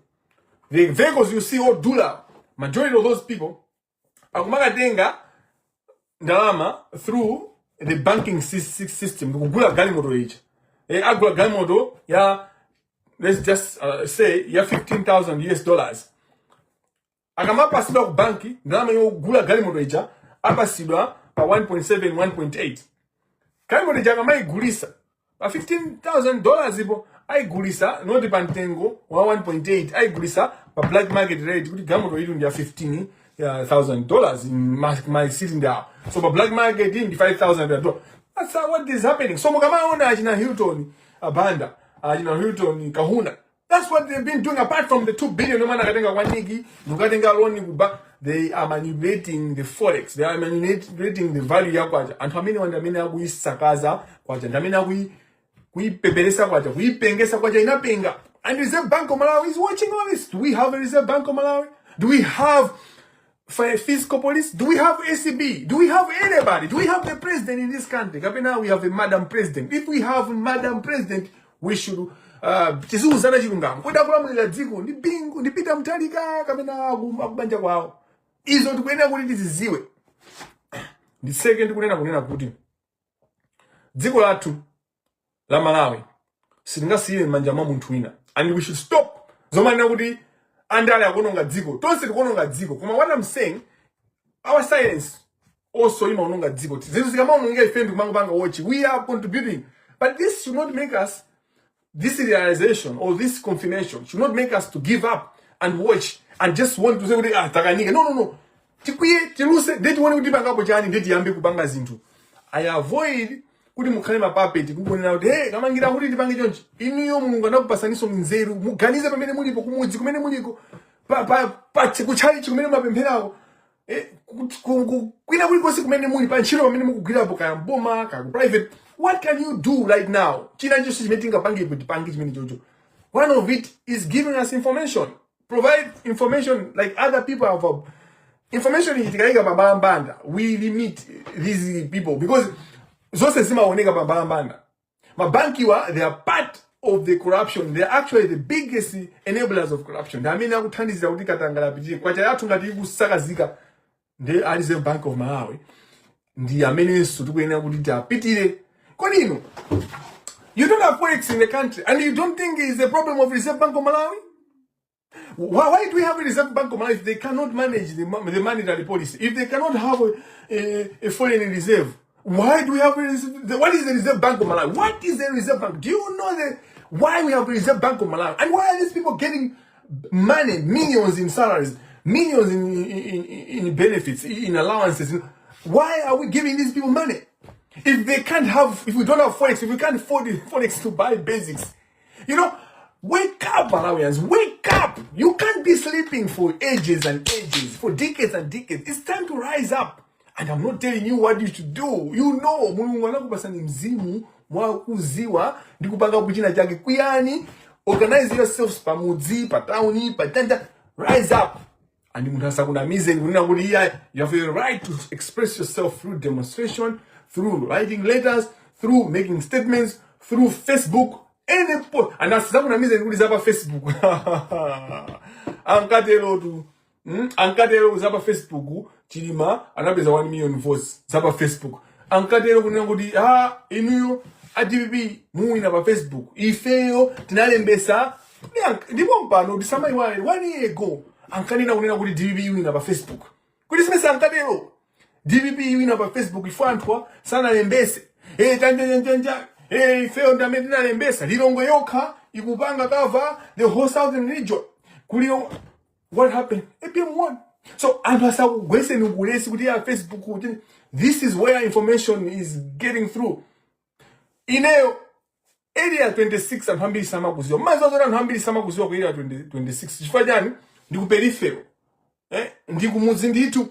The vehicles you see odula, majority of those people akumakatenga ndalama through the banking system ndikugula galimoto ija. Agula galimoto ya, let's just say, ya 15,000 US dollars. Akamapasidwa ku banki ndalama yogula galimoto ija, apasidwa pa 1.7, 1.8. Galimoto ija akamayigulisa pa $15,000 ipo, ayigulisa not pa mtengo wa 1.8, ayigulisa pa black market rate, kuti galimoto itu ndi ya $15,000 ma city ndawo, so pa black market ndi $5,000. That's what is happening. So mukamaona achina Hilton Abanda, achina Hilton Kahuna, that's what they've been doing. Apart from the 2 billion yomwe anakatenga kwa Niki, nukatenga loan kuba, they are manipulating the forex, they are manipulating the value ya kwacha. Anthu amene wandi amene akuyisakaza kwacha, ndi amene kuipeperesa kwacha, kuipengesa kwacha, inapenga. And Reserve Bank of Malawi is watching all this. Do we have a Reserve Bank of Malawi? Do we have fiscal police? Do we have ACB? Do we have anybody? Do we have the president in this country? Kapena we have a madam president? If we have madam president, we should tiziuzana chilungamo. Kodi akulamulira dziko ndi Bingu, ndi Peter Mutharika, kapena akubanja kwawo? Izo tikuyenera kuti tiziziwe. Nditseke ndikunena kunena kuti dziko lathu la Malawi sitingasiyire m'manja mwa munthu wina, and we should stop zomanena kuti andale akuononga dziko. Tonse tikuononga dziko, koma what I'm saying, our silence also imaononga dziko. Zinthu zikamaonongeka ife ndikumangopanga watch, we are contributing. But this should not make us, this realization or this confirmation should not make us to give up and watch and just want to say kuti, "Ah, takanika." No, no, no. Tikwiye, tiluse, ndiye tione kuti pangapo chani, ndiye tiyambe kupanga zinthu. I avoid kuti mukhale ma puppet, kukonena kuti, "Hey, Kamangira, kuti tipange chonchi." Inuyo Mulungu anakupasaninso nzeru. Muganize pamene mulipo, kumudzi kumene muliko, pa kutchalichi kumene mumapempherako, kwina kulikonse kumene muli, pa ntchito pamene mukugwirapo, kaya mboma, kaya ku private, what can you do right now? China chonse chimene tingapangepo, tipange chimene chocho. One of it is giving us information, provide information like other people have. Information iyi tikayika pa mbalambanda, we limit these people, because zonse zimaoneka pa mbalambanda. Mabankiwa, they are part of the corruption. They are actually the biggest enablers of corruption. Ndi amene akuthandizira kuti katangale apitire. Kwacha yathu ngati ikusakazika, ndi a Reserve Bank of Malawi ndi amenenso tikuyenera kuti tiapitire. Kodi inu, you don't have forex in the country and you don't think it's a problem of Reserve Bank of Malawi? Why do we have a Reserve Bank of Malawi if they cannot manage the monetary policy? If they cannot have a foreign reserve, why do we have a reserve? What is the Reserve Bank of Malawi? What is the Reserve Bank? Do you know the why we have a Reserve Bank of Malawi? And why are these people getting money, millions in salaries, millions in benefits, in allowances? Why are we giving these people money? If they can't have, if we don't have forex, if we can't afford the forex to buy basics, wake up, Malawians, wake up. You can't be sleeping for ages and ages, for decades and decades. It's time to rise up. And I'm not telling you what you should do. You know, Mulungu anakupasani mzimu mwakuziwa ndi kupanga kuchina chake. Kwiyani, organize yourselves pamudzi, pa town, pa chanja, rise up. And munthu asakunamize ndikunena kuti iya, you have a right to express yourself through demonstration, through writing letters, through making statements, through Facebook, any post. And asakunamize ndikuti zapa Facebook. Ankatero tu, Ankatero zapa Facebook, Chilima anapeza 1 million votes zapa Facebook. Ankatero kunena kuti, "Ah, inuyo a DPP muwina pa Facebook." Ifeyo tinalembesa. Ndipo mpano tisamayiwale, one year ago ankanena kunena kuti DPP iwina pa Facebook. Kuti simese ankatero DPP iwina pa Facebook, ifo anthu sanalembese. Chanjanjanja, ifeyo ndi amene tinalembesa. Lilongwe yokha ikupanga cover the whole southern region. Kuli what happened? APM won. So anthu asakugweseni kulesi kuti ya Facebook, kuti this is where information is getting through. Ineyo Area 26 anthu ambiri samakuziwa. Maziwa zoti anthu ambiri samakuziwa ku Area 20 26 chifukwa chani? Ndi ku peripheral, ndi kumudzi ndithu.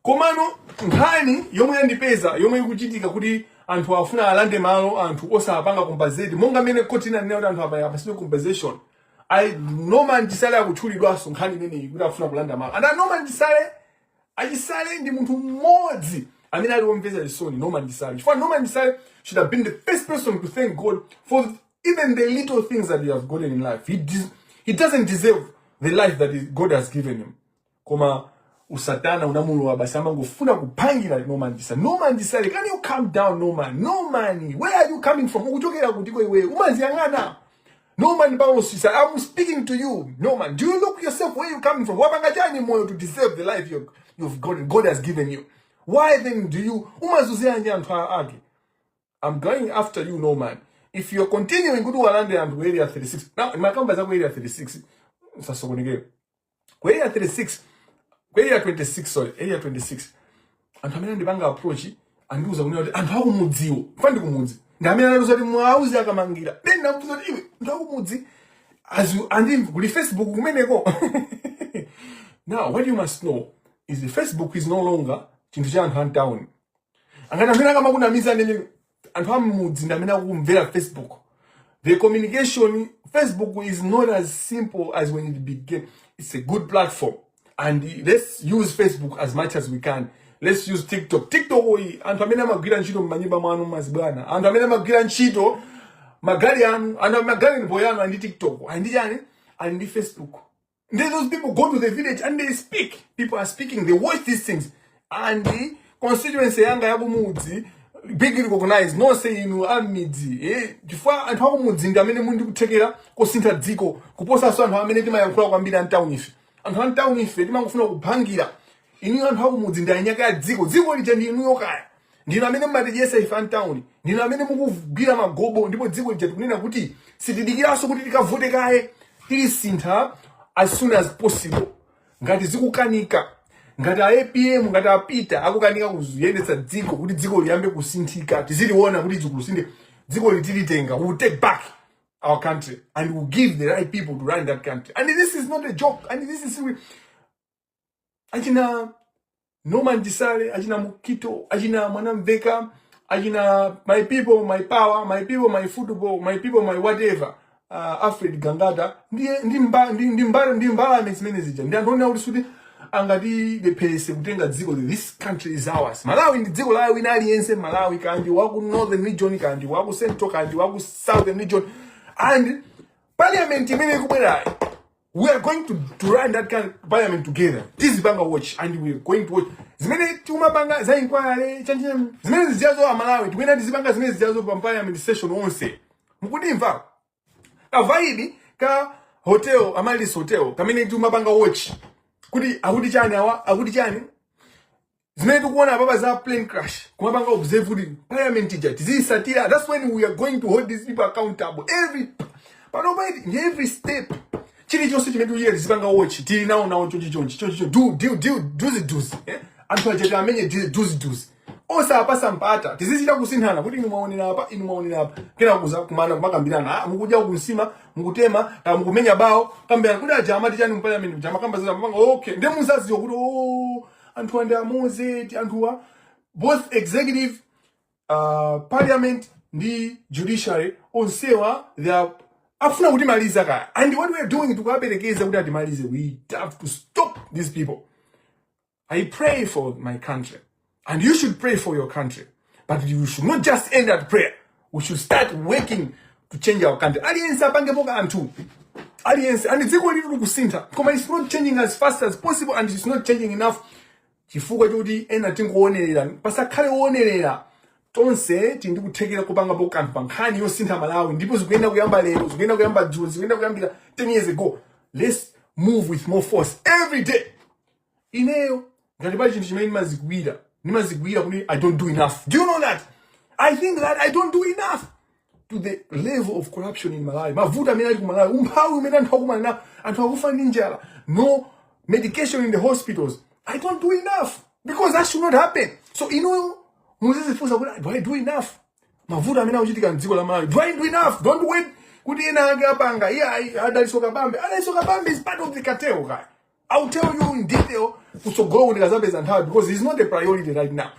Komano nkhani yomwe yandipeza, yomwe ikuchitika kuti anthu afuna alande malo anthu osapanga compensate, monga mmene koti inanena kuti anthu apa apasidwe compensation. I Norman Chisale akutchulidwanso nkhani imeneyi kuti afuna kulanda malo. And Norman Chisale, achisale ndi munthu mmodzi Amene ali womvetsa chisoni, Norman Chisale, chifukwa Norman Chisale should have been the first person to thank God for even the little things that he has gotten in life. He doesn't deserve the life that God has given him, koma usatana unamulowa basi, amangofuna kuphangira Norman Chisale. Norman Chisale, can you calm down, Norman? Norman, where are you coming from? Ukuchokera kutiko iweyo? Umaziyang'ana? Norman Paulo Chisale, I'm speaking to you. Norman, do you look yourself where you coming from? Wapanga chani moyo to deserve the life you've got, God has given you? Why then do you umazuzira anthu ake? I'm going after you, Norman. If you're continuing kuti walande anthu ku Area 36. Now, makamba za ku Area 36, sasokonekere. Ku Area 36, ku Area 26, sorry, Area 26. Anthu amene andipanga approach andiuza kunena kuti anthu akumudziwo, fa ndi kumudzi. Ndi amene anatiuza kuti mwauze akamangira. Then ndamufunsa kuti, iwe, anthu akumudzi andi kuli Facebook kumeneko. Now, what you must know is the Facebook is no longer chinthu cha anthu a town. Angati amene akamakunamiza nene, anthu amudzi ndi amene akumvera Facebook. The communication, Facebook is not as simple as when it began. It's a good platform and let's use Facebook as much as we can. Let's use TikTok. TikTok oyi, anthu amene amagwira ntchito m'manyumba mwanu, mazibwana, anthu amene amagwira ntchito magali anu, anthu magali ndipo yanu ali ndi TikTok, ali ndi chani, ali ndi Facebook. Then those people go to the village and they speak. People are speaking. They watch these things. And the constituency yanga yakumudzi big recognize nonse inu amidzi, eh, chifukwa anthu akumudzi ndi amene muli ndi kuthekera kosintha dziko kuposanso anthu amene timayankhula kwambiri a mtown ife. Anthu a mtown ife timangofuna kuphangira. Inuyo anthu akumudzi ndi anyaka ya dziko. Dziko lija ndi inuyo kaya. Ndinu amene mumatidyesa ife a mtown. Ndinu amene mukugwira magobo, ndipo dziko lija tikunena kuti sitidikiranso kuti tikavote kaye. Tilisintha as soon as possible. Ngati zikukanika, ngati a APM, ngati apita akukanika kuyendetsa dziko kuti dziko liyambe kusinthika, tiziliona kuti dziko dziko litilitenga, we will take back our country and we will give the right people to run that country. And this is not a joke, and this is achina Norman Chisale, achina Mukito, achina Mwanamveka, achina My People My Power, My People My Football, My People My whatever, Alfred Gangata, ndi mbalame zimene zija ndi anthu onena kuti suti angatilepherese kutenga dziko. This country is ours. Malawi ndi dziko la wina aliyense. Malawi kandi waku Northern Region, kandi waku Central, kandi waku Southern Region. And parliament imene ikubwerayi, we are going to run that kind of parliament together. Tizipanga watch and we are going to watch zimene tikumapanga za inquiry chanchina, zimene zijazo. Amalawi tikuyenda tizipanga zimene zijazo pa parliament session onse. Mukundimva? Ka vibe ka hotel, Amaryllis Hotel, kamene tikumapanga watch kuti akuti chani awa, akuti chani, zimene tikuona apapa za plane crash, kumapanga observe kuti parliament ija tiziyisatira. That's when we are going to hold these people accountable. Every panopa ndi every step, chilichonse chimene tikuchita tizipanga watch. Tili nawo nawo chonchi chonchi chonchi, do do do duzi duzi, eh? Anthu aja amenye duzi duzi, osapasa mpata. Tizichita kusinthana kuti inu mwaonera apa, inu mwaonera apa, kena kuza kumana kumakambirana. Ah, mukudya kunsima, mukutema ah, mukumenya bawo, kambirana kuti aja amati chani mu parliament, aja makamba zina mapanga. Okay, ndiye muzaziwa kuti, oh, anthu andi amoze ti anthuwa, both executive, parliament ndi judiciary, onsewa they are afuna kutimaliza kaya. And what we are doing, tikuwaperekeza kuti atimalize. We have to stop these people. I pray for my country, and you should pray for your country, but you should not just end at prayer. We should start working to change our country. Aliyense apangepo kanthu, aliyense. And dziko lili likusintha, koma it's not changing as fast as possible and it's not changing enough, chifukwa chokuti ena tingoonerera. Pasakhale woonerera. Tonse tili ndi kuthekera kupangapo kanthu pa nkhani yosintha Malawi, ndipo zikuyenda kuyamba lero, zikuyenda kuyamba dzulo, zikuyenda kuyambira 10 years ago. Let's move with more force every day. Ineyo ngati pali chinthu chimene ndimazigwira, ndimazigwira kuti I don't do enough. Do you know that I think that I don't do enough to the level of corruption in Malawi, mavuto amene ali ku Malawi, umphawi umene anthu akumana nawo, anthu akufa ndi njala, no medication in the hospitals? I don't do enough because that should not happen. So inuyo muzizifunsa kuti, do I do enough? Mavuto amene akuchitika mdziko la Malawi, do I do enough? Don't wait kuti ena ake apanga. Iye ayi, Adaliso Kabambe, Adaliso Kabambe is part of the cartel guy. I'll tell you in detail kutsogolo kuti kazapeza nthawi, because it's not a priority right now.